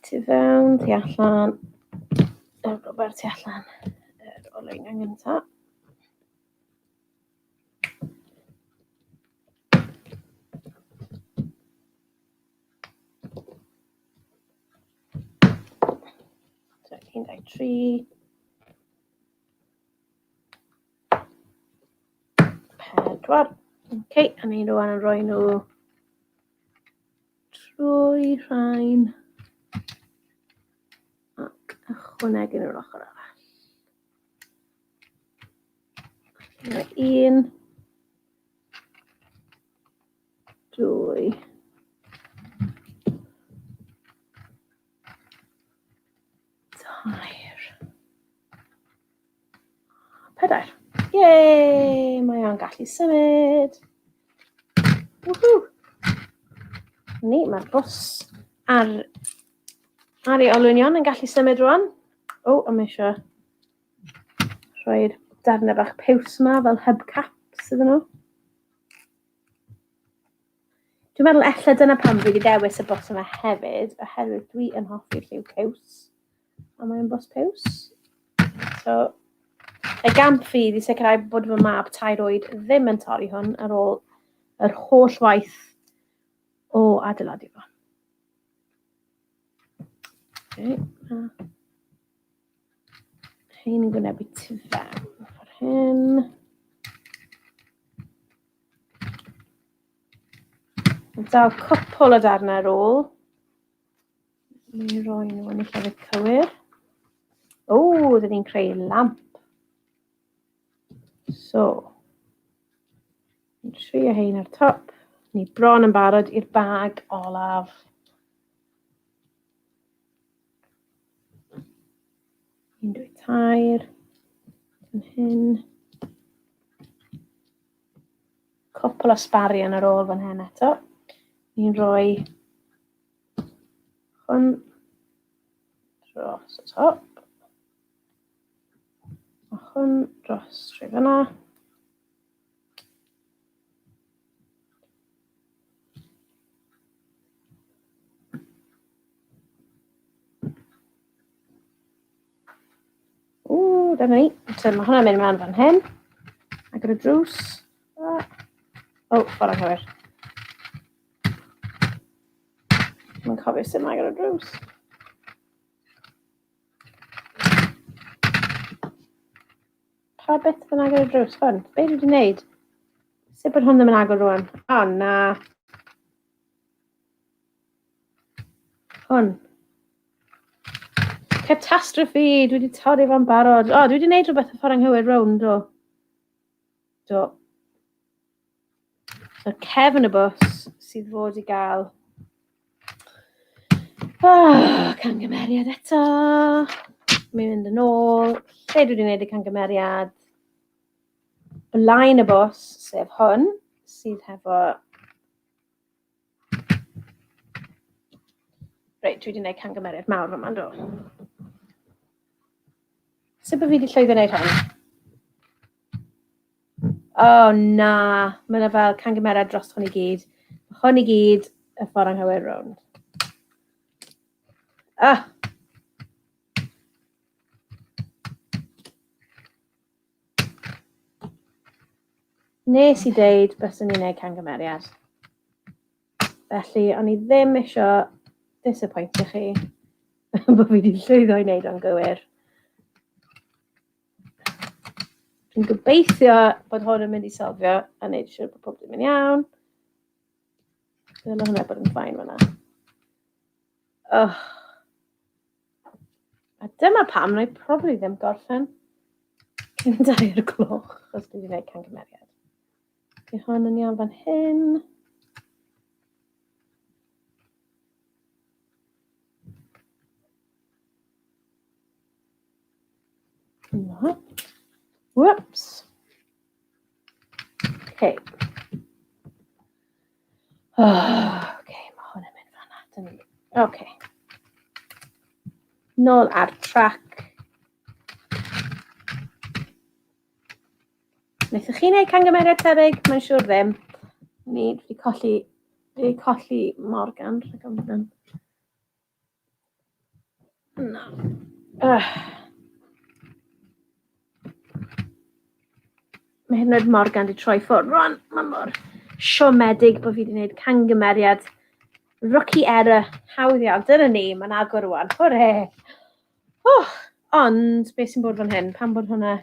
tu fewn, tu allan, yr rwber tu allan, yr olwynion gyntaf. So, 1, 2, 3. 4. Ok, a ni rwan yn rhoi nhw trwy rhain ac ychwanegu nhw'r ochr arall. Un, dwy, tair, pedair. Yay! Mae o'n gallu symud. Woohoo! Ni, mae'r bws ar, ar ei olwynion yn gallu symud rwan. O, a mae eisiau rhoi'r darnau bach piws yma fel hubcaps iddyn nhw. Dwi'n meddwl ella dyna pam dwi wedi dewis y bws yma hefyd, oherwydd dwi yn hoffi'r lliw piws. A mae'n bws piws. So, y gamp fi ydi sicrhau bod fy mab tair oed ddim yn torri hwn ar ôl yr holl waith o adeiladu fo. Okay, Hein yn gwynebu tu fewn. Ffordd hyn. Dal cwpl o darnau ar ôl. Ni'n rhoi nhw yn y llefydd cywir. O, dyn ni'n creu lamp. So, ni'n trio hein ar top. Ni bron yn barod i'r bag olaf. Un, dwy, tair. Fan hyn. Cwpl o sbarion ar ôl fan hyn eto. Ni'n rhoi hwn dros y top. A hwn dros trwy fyna. Ww, dyna ni. So mae hwnna'n mynd mewn fan hyn. Agor y drws. O, oh, ffordd anghywir. Mae'n cofio sut mae agor y drws. Pa beth yn agor y drws hwn? Be dwi wedi wneud? Sut bod hwn ddim yn agor rwan? O, oh, na. Hwn. Catastrophe! Dwi wedi torri fo'n barod. O, oh, dwi wedi wneud rhywbeth y ffordd anghywir rownd, do. Do. So, cefn y bws sydd fod i gael Oh, cangymeriad eto. Mi'n mynd yn ôl. Lle dwi wedi gwneud y cangymeriad? Blaen y bws, sef hwn, sydd hefo... Reit, dwi wedi gwneud cangymeriad mawr yma, do. Sut bod fi wedi llwyddo wneud hwn? O oh, na, mae yna fel cangymeriad dros hwn i gyd. Mae hwn i gyd y ffordd anghywir rownd. Ah! Nes i deud byswn i'n gwneud cangymeriad. Felly, o'n i ddim isio disappointio chi bod fi wedi llwyddo i wneud o'n gywir. Dwi'n gobeithio bod hwn yn mynd i solfio a wneud siŵr bod pob dim yn iawn. Dyle hwnna bod yn fine fan'na. Oh. A dyma pam wna i probably ddim gorffen cyn 2 o'r gloch, os dwi wedi gwneud cangymeriad. Di hwn yn iawn fan hyn. Na. Whoops. Okay. Oh, okay, mae hwn yn mynd fan'na. Dyna ni. Okay. Nôl ar trac. Wnaethoch chi wneud cangymeriad tebyg? Mae'n siŵr ddim. Ni wedi colli, wedi colli Morgan rhag ofn. Na. Ugh. Mae hyd yn oed Morgan 'di troi ffwrdd rwan. Mae mor siomedig bod fi wedi gwneud cangymeriad. Rookie error. Hawdd iawn. Dyna ni, mae'n agor rwan. Hwre! Oh, ond, beth sy'n bod fan hyn? Pam bod hwnna...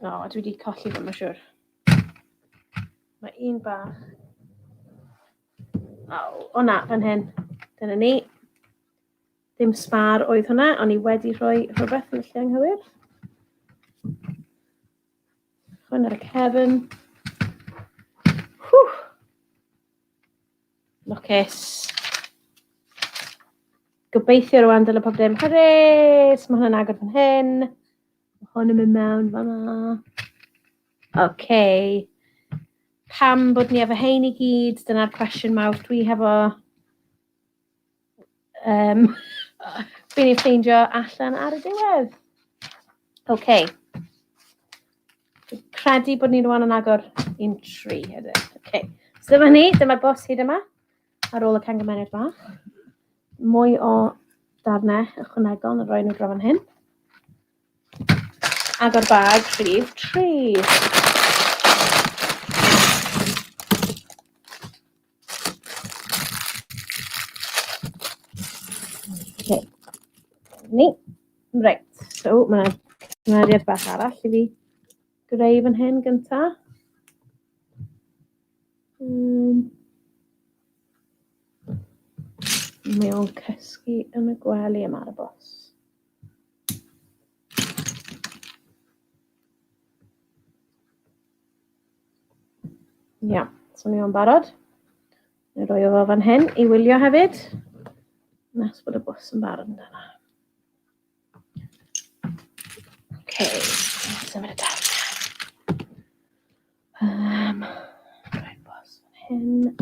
O, oh, dwi wedi colli fo, mae'n siŵr. Mae un bach. O, o na, fan hyn. Dyna ni. Dim sbar oedd hwnna, o'n i wedi rhoi rhywbeth yn y lle anghywir. Hwn ar y cefn. Whew. Lwcus. Gobeithio rwan dyle pob dim. Hwrê! So mae hwnna'n agor fan hyn. Mae hwn yn mynd mewn fan'na. OK. Pam bod ni efo hein i gyd? Dyna'r cwestiwn mawr dwi hefo. Um, Fi'n ei ffeindio allan ar y diwedd. OK. Dwi'n credu bod ni rwan yn agor un tri hefyd. OK. So dyma ni, dyma'r bws hyd yma, ar ôl y cangymeriad bach. Mwy o darnau ychwanegol yn rhoi nhw draw fan hyn. Agor bag rhif 3. Okay. Ni. Reit, so mae yna cymeriad bach arall i fi greu fan hyn gynta. Mae o'n cysgu yn y gwely yma ar y bws. Ia, so ni o'n barod. Neu roi o fo fan hyn i wylio hefyd. Nes bod y bws yn barod yn dyna. Okay, symud y darn. Rhoi bws fan hyn.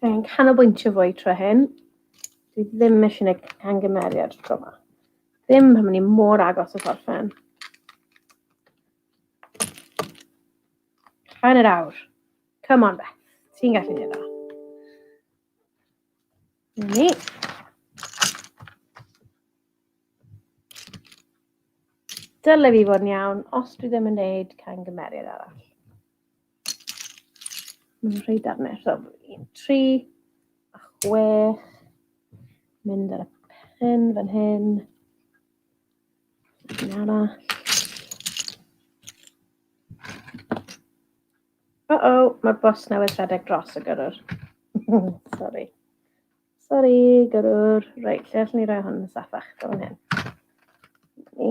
Rwy'n canolbwyntio fwy tro hyn. Dwi ddim eisiau gwneud cangymeriad tro yma. Ddim pan ni mor agos at orffen. Hanner awr. Come on, Beth. Ti'n gallu gwneud o. Ni. Dyle fi fod yn iawn os dwi ddim yn gwneud cangymeriad arall. Mae'n rhoi darnau. So, 1, 3, a 6. Mynd ar y pen fan hyn. Un arall. Uh-oh, mae'r bws newydd rhedeg dros y gyrrwr. Sorry. Sorry, gyrrwr. Reit, lle allwn ni roi hwn yn saffach? Fel hyn. Ni.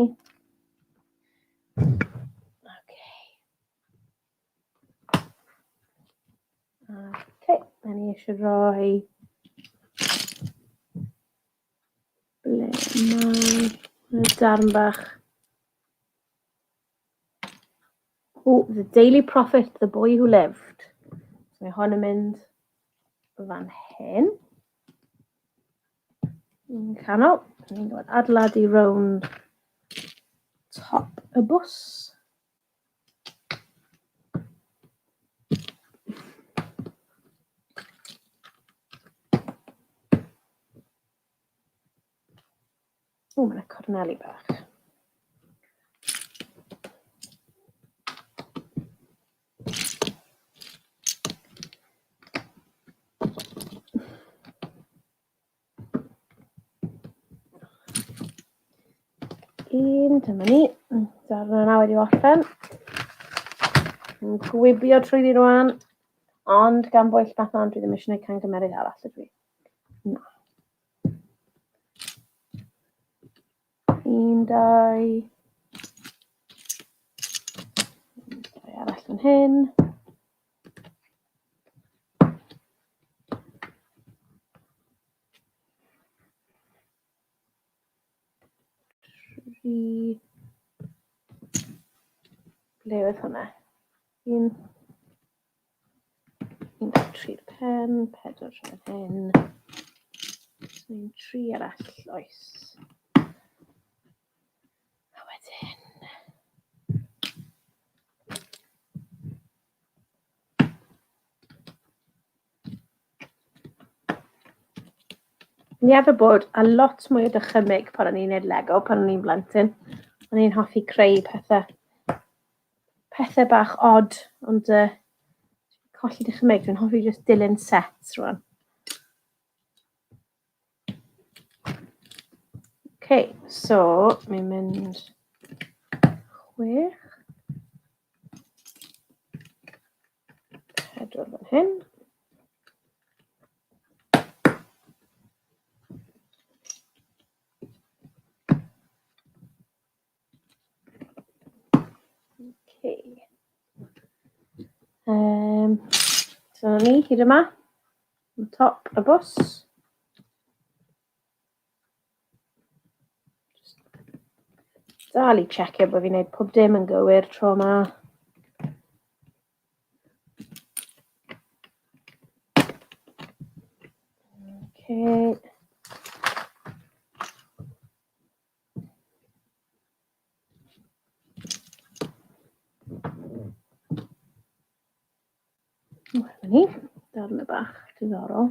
Okay. Okay, na ni eisiau rhoi Ble mae y darn bach? Oh, The Daily Prophet, The Boy Who Lived. So mae hwn yn mynd fan hyn. Yn canol. Ni'n gwybod adeiladu rownd top y bws. O, mae yna corneli bach. Un, dyma ni. Darn yna wedi orffen. Yn gwibio trwy rwan. Ond gan bwyll bach ond dwi ddim eisiau gwneud camgymeriad arall ydw i. Na. Un, dau. Dau arall fan hyn. Tri. Ble oedd hwnna? Un. Un, dau, tri'r pen, pedwar fan hyn. Un, tri arall, oes. A wedyn... Ni arfer bod â lot mwy o dychymyg pan o'n i'n neud Lego, pan o'n i'n blentyn. O'n i'n hoffi creu pethau, pethau bach od, ond uh, colli dychymyg. Dwi'n hoffi jyst dilyn sets rwan. Okay, so mae'n mynd chwech. Pedwar fan hyn. Okay. Um, so dyna ni hyd yma. Top y bws. Dal i checio bod fi'n gwneud pob dim yn gywir tro yma. Okay. Dyna ni, darn y bach diddorol.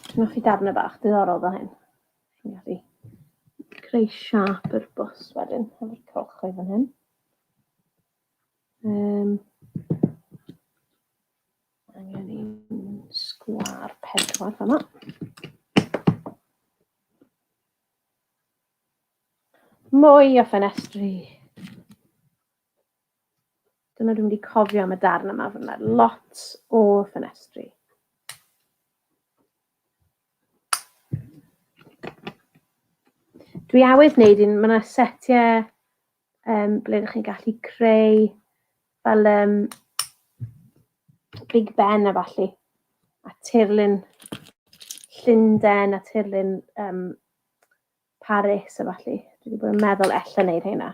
Dwi'n hoffi darnau bach diddorol fel hyn. Chi'n gallu creu siâp yr bws wedyn, efo'r cylchoedd fan hyn. Um, angen un sgwâr pedwar fan'na. Mwy o ffenestri. Dyna dwi'n mynd i cofio am y darn yma, fod yna lot o ffenestri. Dwi awydd wneud un, mae yna setiau um, ble ydych chi'n gallu creu fel um, Big Ben a falle, a tirlun Llundain a tirlun um, Paris a falle. Dwi wedi bod yn meddwl ella wneud heina.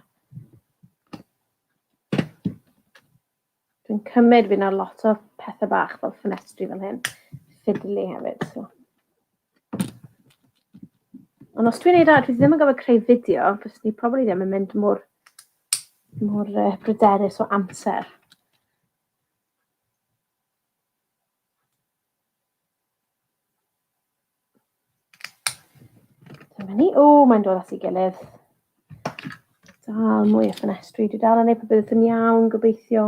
Dwi'n cymryd fi na lot o pethau bach fel ffenestri fel hyn. Fiddly hefyd. So. Ond os dwi'n neud dwi ddim yn gofio creu fideo, fyswn i probably ddim yn mynd mor, mor uh, bryderus o amser. Dyma ni. O, mae'n dod at ei gilydd. Dal mwy o ffenestri. Dwi dal yn ei popeth yn iawn, gobeithio.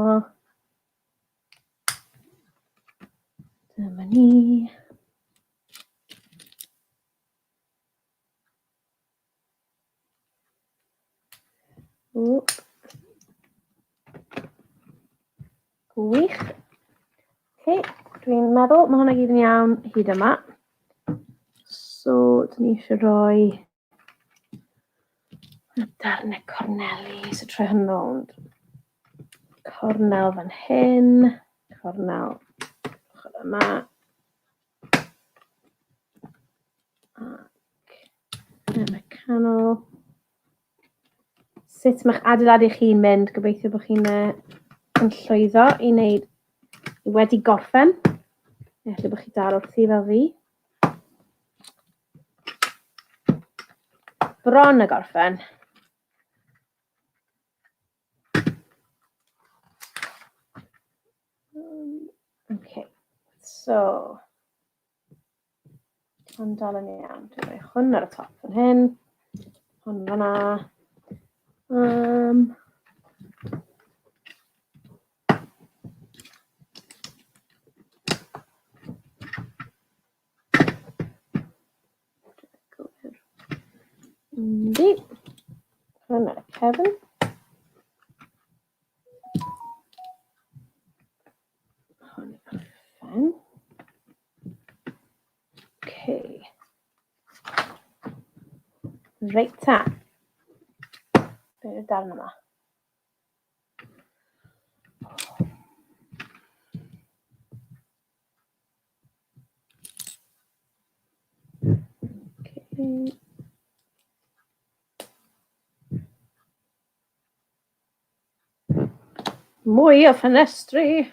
Dyma ni. O. Gwych. Okay, dwi'n meddwl mae hwnna gyd yn iawn hyd yma. So, dyn ni eisiau rhoi y darnau corneli. So, troi hwn rownd. Cornel fan hyn, cornel. yma. Ac yn y canol. Sut mae'ch adeiladu chi'n mynd? Gobeithio bod chi'n yn llwyddo i wneud wedi gorffen. Efallai bod chi dal wrthi fel fi. Bron y gorffen. Okay, so Hwn dal yn iawn. Dwi'n rhoi hwn ar y top fan hyn. Hwn fan'na. Yndi. Hwn ar y cefn. Hwn ar y ffen. Okay. Reit ta. Be yw'r darn yma? Okay. Mwy o ffenestri.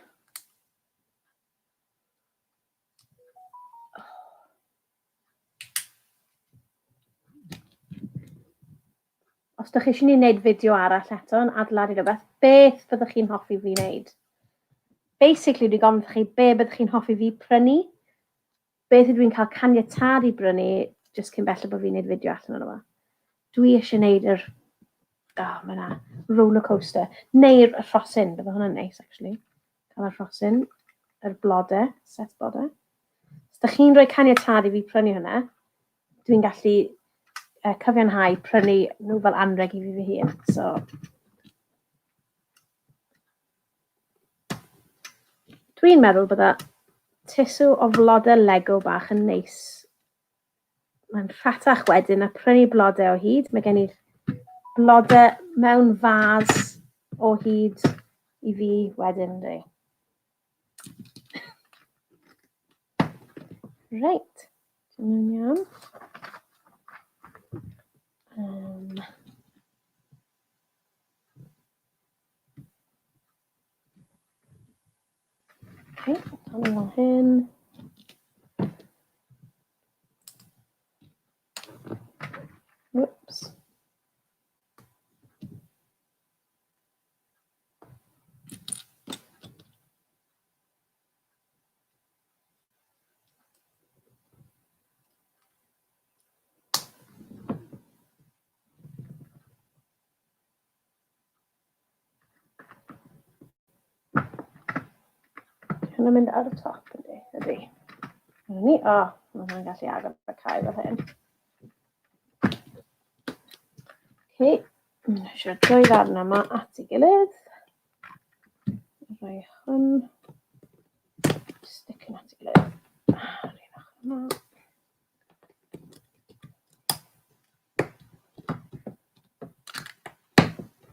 Os ydych chi eisiau ni wneud fideo arall eto yn adeiladu rhywbeth, beth fyddwch chi'n hoffi fi wneud? Basically, dwi'n gofyn chi be byddwch chi'n hoffi fi prynu, beth ydw i'n cael caniatâd i brynu, jyst cyn belled bod fi'n gwneud fideo allan ohono fo. Dwi eisiau gwneud yr... Oh, mae yna roller coaster. Neu'r rhosyn, bydde hwnna'n neis, actually. Cael y rhosyn, yr blode, set blode. Os ydych chi'n rhoi caniatâd i fi prynu hwnna, dwi'n gallu cyfiawnhau prynu nhw fel anreg i fi fy hun. So, dwi'n meddwl bydda tusw o flodau Lego bach yn neis. Mae'n rhatach wedyn na prynu blodau o hyd. Mae gen i blodau mewn fas o hyd i fi wedyn, ynddi. Reit, dyna'n iawn. Okay, hwn fel hyn. Whoops. Hwnna'n mynd ar y top, ydy? Ydy. Dyna ni. O, mae hwnna'n gallu agor y cae fel hyn. Okay. Eisiau dwy ddarn yma at ei gilydd. Rhoi hwn. Stick yn at ei gilydd. A'r un ochr yma.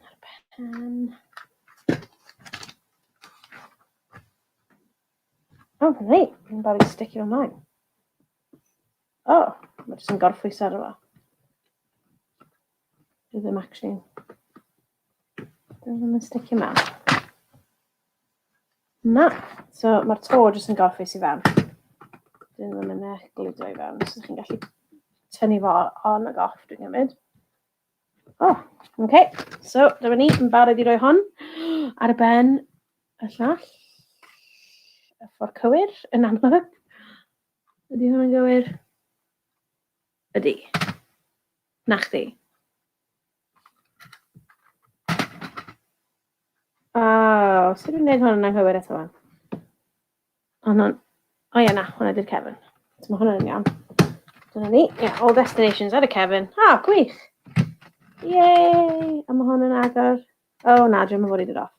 Ar pen. O, oh, reit, mae'n barod i sticio ymlaen. O, oh, mae jyst yn gorffwys ar fo. Dwi ddim actually... Dwi ddim yn sticio mewn. Na. So mae'r to jyst yn gorffwys i fewn. Dwi ddim yn eich gludo i fewn. So chi'n gallu tynnu fo on ag off, dwi'n gymryd. Oh, okay. So, dyma ni, yn barod i roi hon ar y ben y llall. Y ffordd cywir, yn amlwg. Ydy hwn yn gywir? Ydy. Na chdi. O, oh, sut dwi'n gwneud hwn yn anghywir eto fan? Hwna'n... O ie, na, hwnna di'r cefn. So mae hwnna'n iawn. Dyna ni. Yeah, all destinations ar y cefn. Ah, gwych! Yay! A mae hwn yn agor. O, oh, na, dwi'n fod i dod off.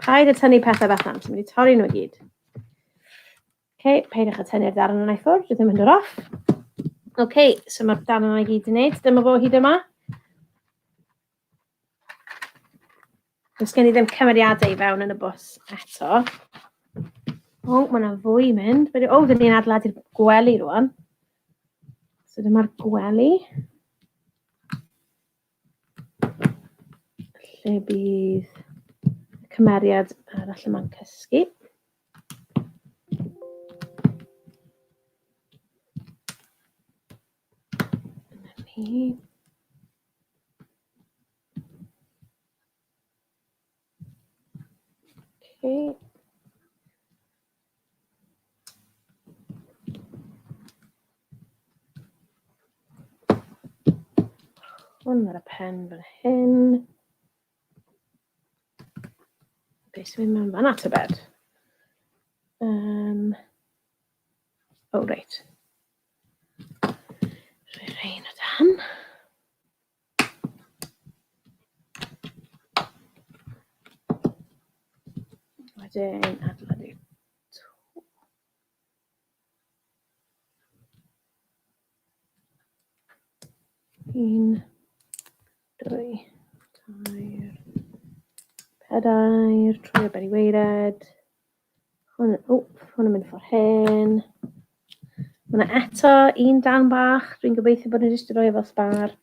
Paid â tynnu pethau Bethan, ti'n mynd i torri nhw i gyd. OK, peidiwch â tynnu'r darn yna i ffwrdd, dwi ddim yn dod off. OK, so mae'r darn yna i gyd i wneud. Dyma fo hyd yma. Does gen i ddim cymeriadau i fewn yn y bws eto. O, mae yna fwy i mynd. O, dyn ni'n adeiladu'r gwely rwan. So dyma'r gwely. Lle bydd y cymeriad arall yma'n cysgu. Dyna ni. Okay. Hwn ar y pen fan hyn. Beth sy'n mynd mewn fan'na tybed? Um, oh, reit. Rhoi rhain o dan. Wedyn adeiladu to. Un, dwy, tair, pedair, trwy o ben i weired. Hwn, o, hwn yn mynd ffordd hyn. Mae yna eto un darn bach. Dwi'n gobeithio bod nhw jyst yn rhoi e fel sbar.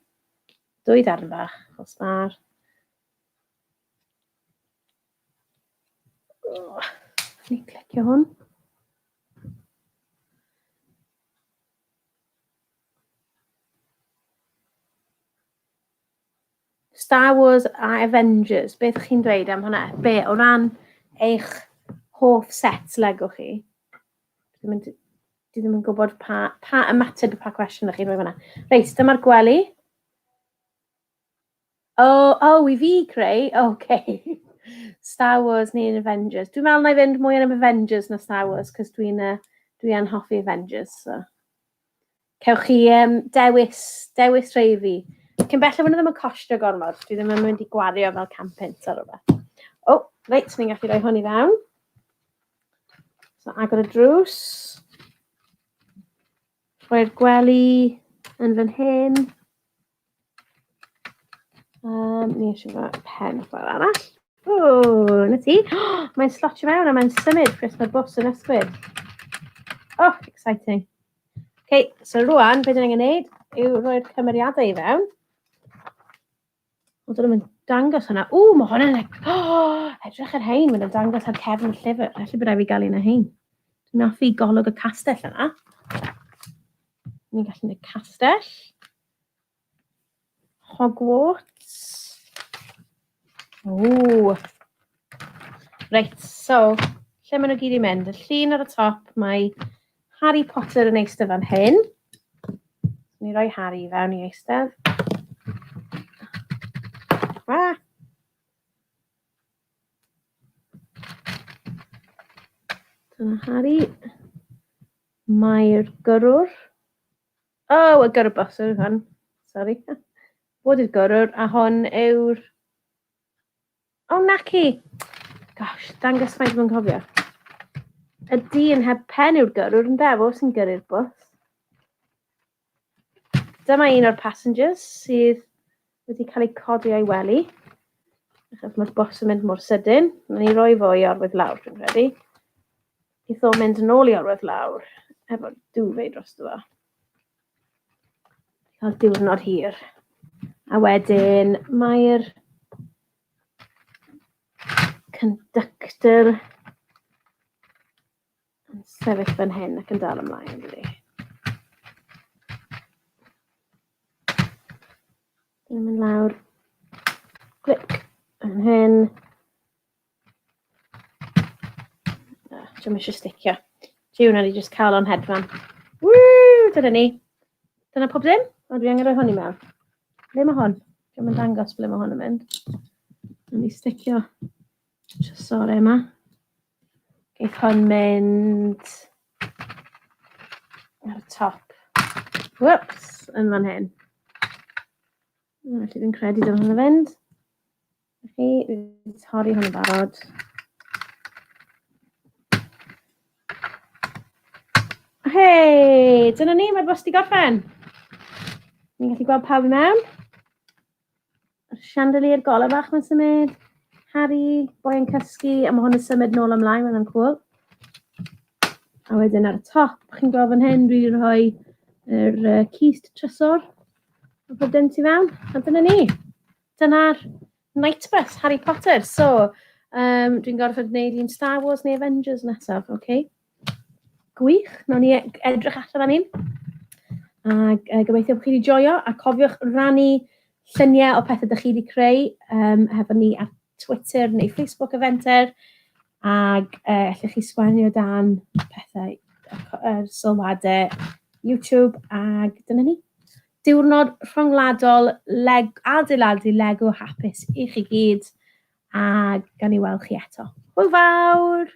Dwy darn bach fel sbar. Oh, ni clicio hwn. Star Wars a Avengers, beth chi'n dweud am hwnna? Be, o ran eich hoff set Lego chi? Dwi ddim yn, dwi ddim yn gwybod pa, pa ymateb i pa cwestiwn ych chi'n rhoi fanna. Reit, dyma'r gwely. O, oh, oh, i fi creu? OK. Star Wars neu'n Avengers. Dwi'n meddwl na i fynd mwy am Avengers na Star Wars, cos dwi'n uh, dwi yn hoffi Avengers. So. Cewch chi um, dewis, dewis rhai fi. Cyn belled bod nhw ddim yn costio gormod, dwi ddim yn mynd i gwario fel 100 punt ar rhywbeth. O, oh, reit, ni'n gallu rhoi hwn i fewn. So, agor y drws. Rhoi'r gwely yn fan hyn. Ni eisiau fo pen ochr arall. O, na ti. Oh, mae'n slotio mewn a mae'n symud chos mae'r bws yn ysgwyd. Oh, exciting. Okay, so rwan, beth dyn ni'n gwneud yw rhoi'r cymeriadau i fewn. O, dyn nhw'n dangos hwnna. O, mae hwnna'n... Like, oh, edrych ar hein, mae'n dangos ar cefn y llyfr. Felly bydd rhaid fi gael un o hein. Dwi'n hoffi golwg y castell yna. Ni'n gallu gwneud castell. Hogwarts. O. Reit, so, lle maen nhw gyd i mynd? Y llun ar y top, mae Harry Potter yn eistedd fan hyn. Ni roi Harry i fewn i eistedd. Ah! Dyna Harry. Mae'r gyrrwr. Oh, y gyrrwr bus yw hwn. Sorry. Bod yw'r gyrrwr, a hwn yw'r... Oh, naci! Gosh, dangos faint mae'n cofio. Y dyn heb pen yw'r gyrrwr, yn fo sy'n gyrru'r bws. Dyma un o'r passengers sydd wedi cael eu codi o'i wely. Achos mae'r bws yn mynd mor sydyn. Mae'n ei roi fo i orwedd lawr, dwi'n credu. Geith o mynd yn ôl i orwedd lawr efo'r duvet drosto fo. Cael diwrnod hir. A wedyn mae'r conductor yn sefyll fan hyn ac yn dal ymlaen, yn dydi? Dwi'n mynd lawr. Clic. Fan hyn. Dwi'm eisiau sticio. Jiw, na ni jyst cael o'n hedfan. Woo! Dyna ni. Dyna pob dim. O, dwi angen rhoi hwn i mewn. Ble mae hwn? Dwi'm yn dangos ble mae hwn yn mynd. Nawn ni sticio trysore yma. Geith hwn mynd ar y top. Whoops, yn fan hyn. Felly dwi'n credu dyma hwn yn fynd. Chi, wedi torri hwn yn barod. Hei, dyna ni, mae'r bws di gorffen. Ni'n gallu gweld pawb i mewn. Yr chandelier golau bach mae'n symud. Harry, boi yn cysgu, a mae hwn yn symud nôl ymlaen, mae'n cool. A wedyn ar y top, chi'n gweld fan hyn, dwi wedi rhoi yr cist trysor a pob dim tu fewn. A dyna ni. Dyna'r Knight Bus Harry Potter. So, dwi'n gorfod gwneud un Star Wars neu Avengers nesaf, oce? Okay? Gwych, nawn ni edrych allan am un. Ac gobeithio bod chi wedi joio, a cofiwch rannu lluniau o pethau ydych chi wedi creu hefo ni ar Twitter neu Facebook y Fenter, ac allwch chi sgwennu o dan pethau, sylwadau YouTube, ac dyna ni. Diwrnod rhyngwladol adeiladu Lego hapus i chi gyd, a gawn ni weld chi eto. Hwyl fawr!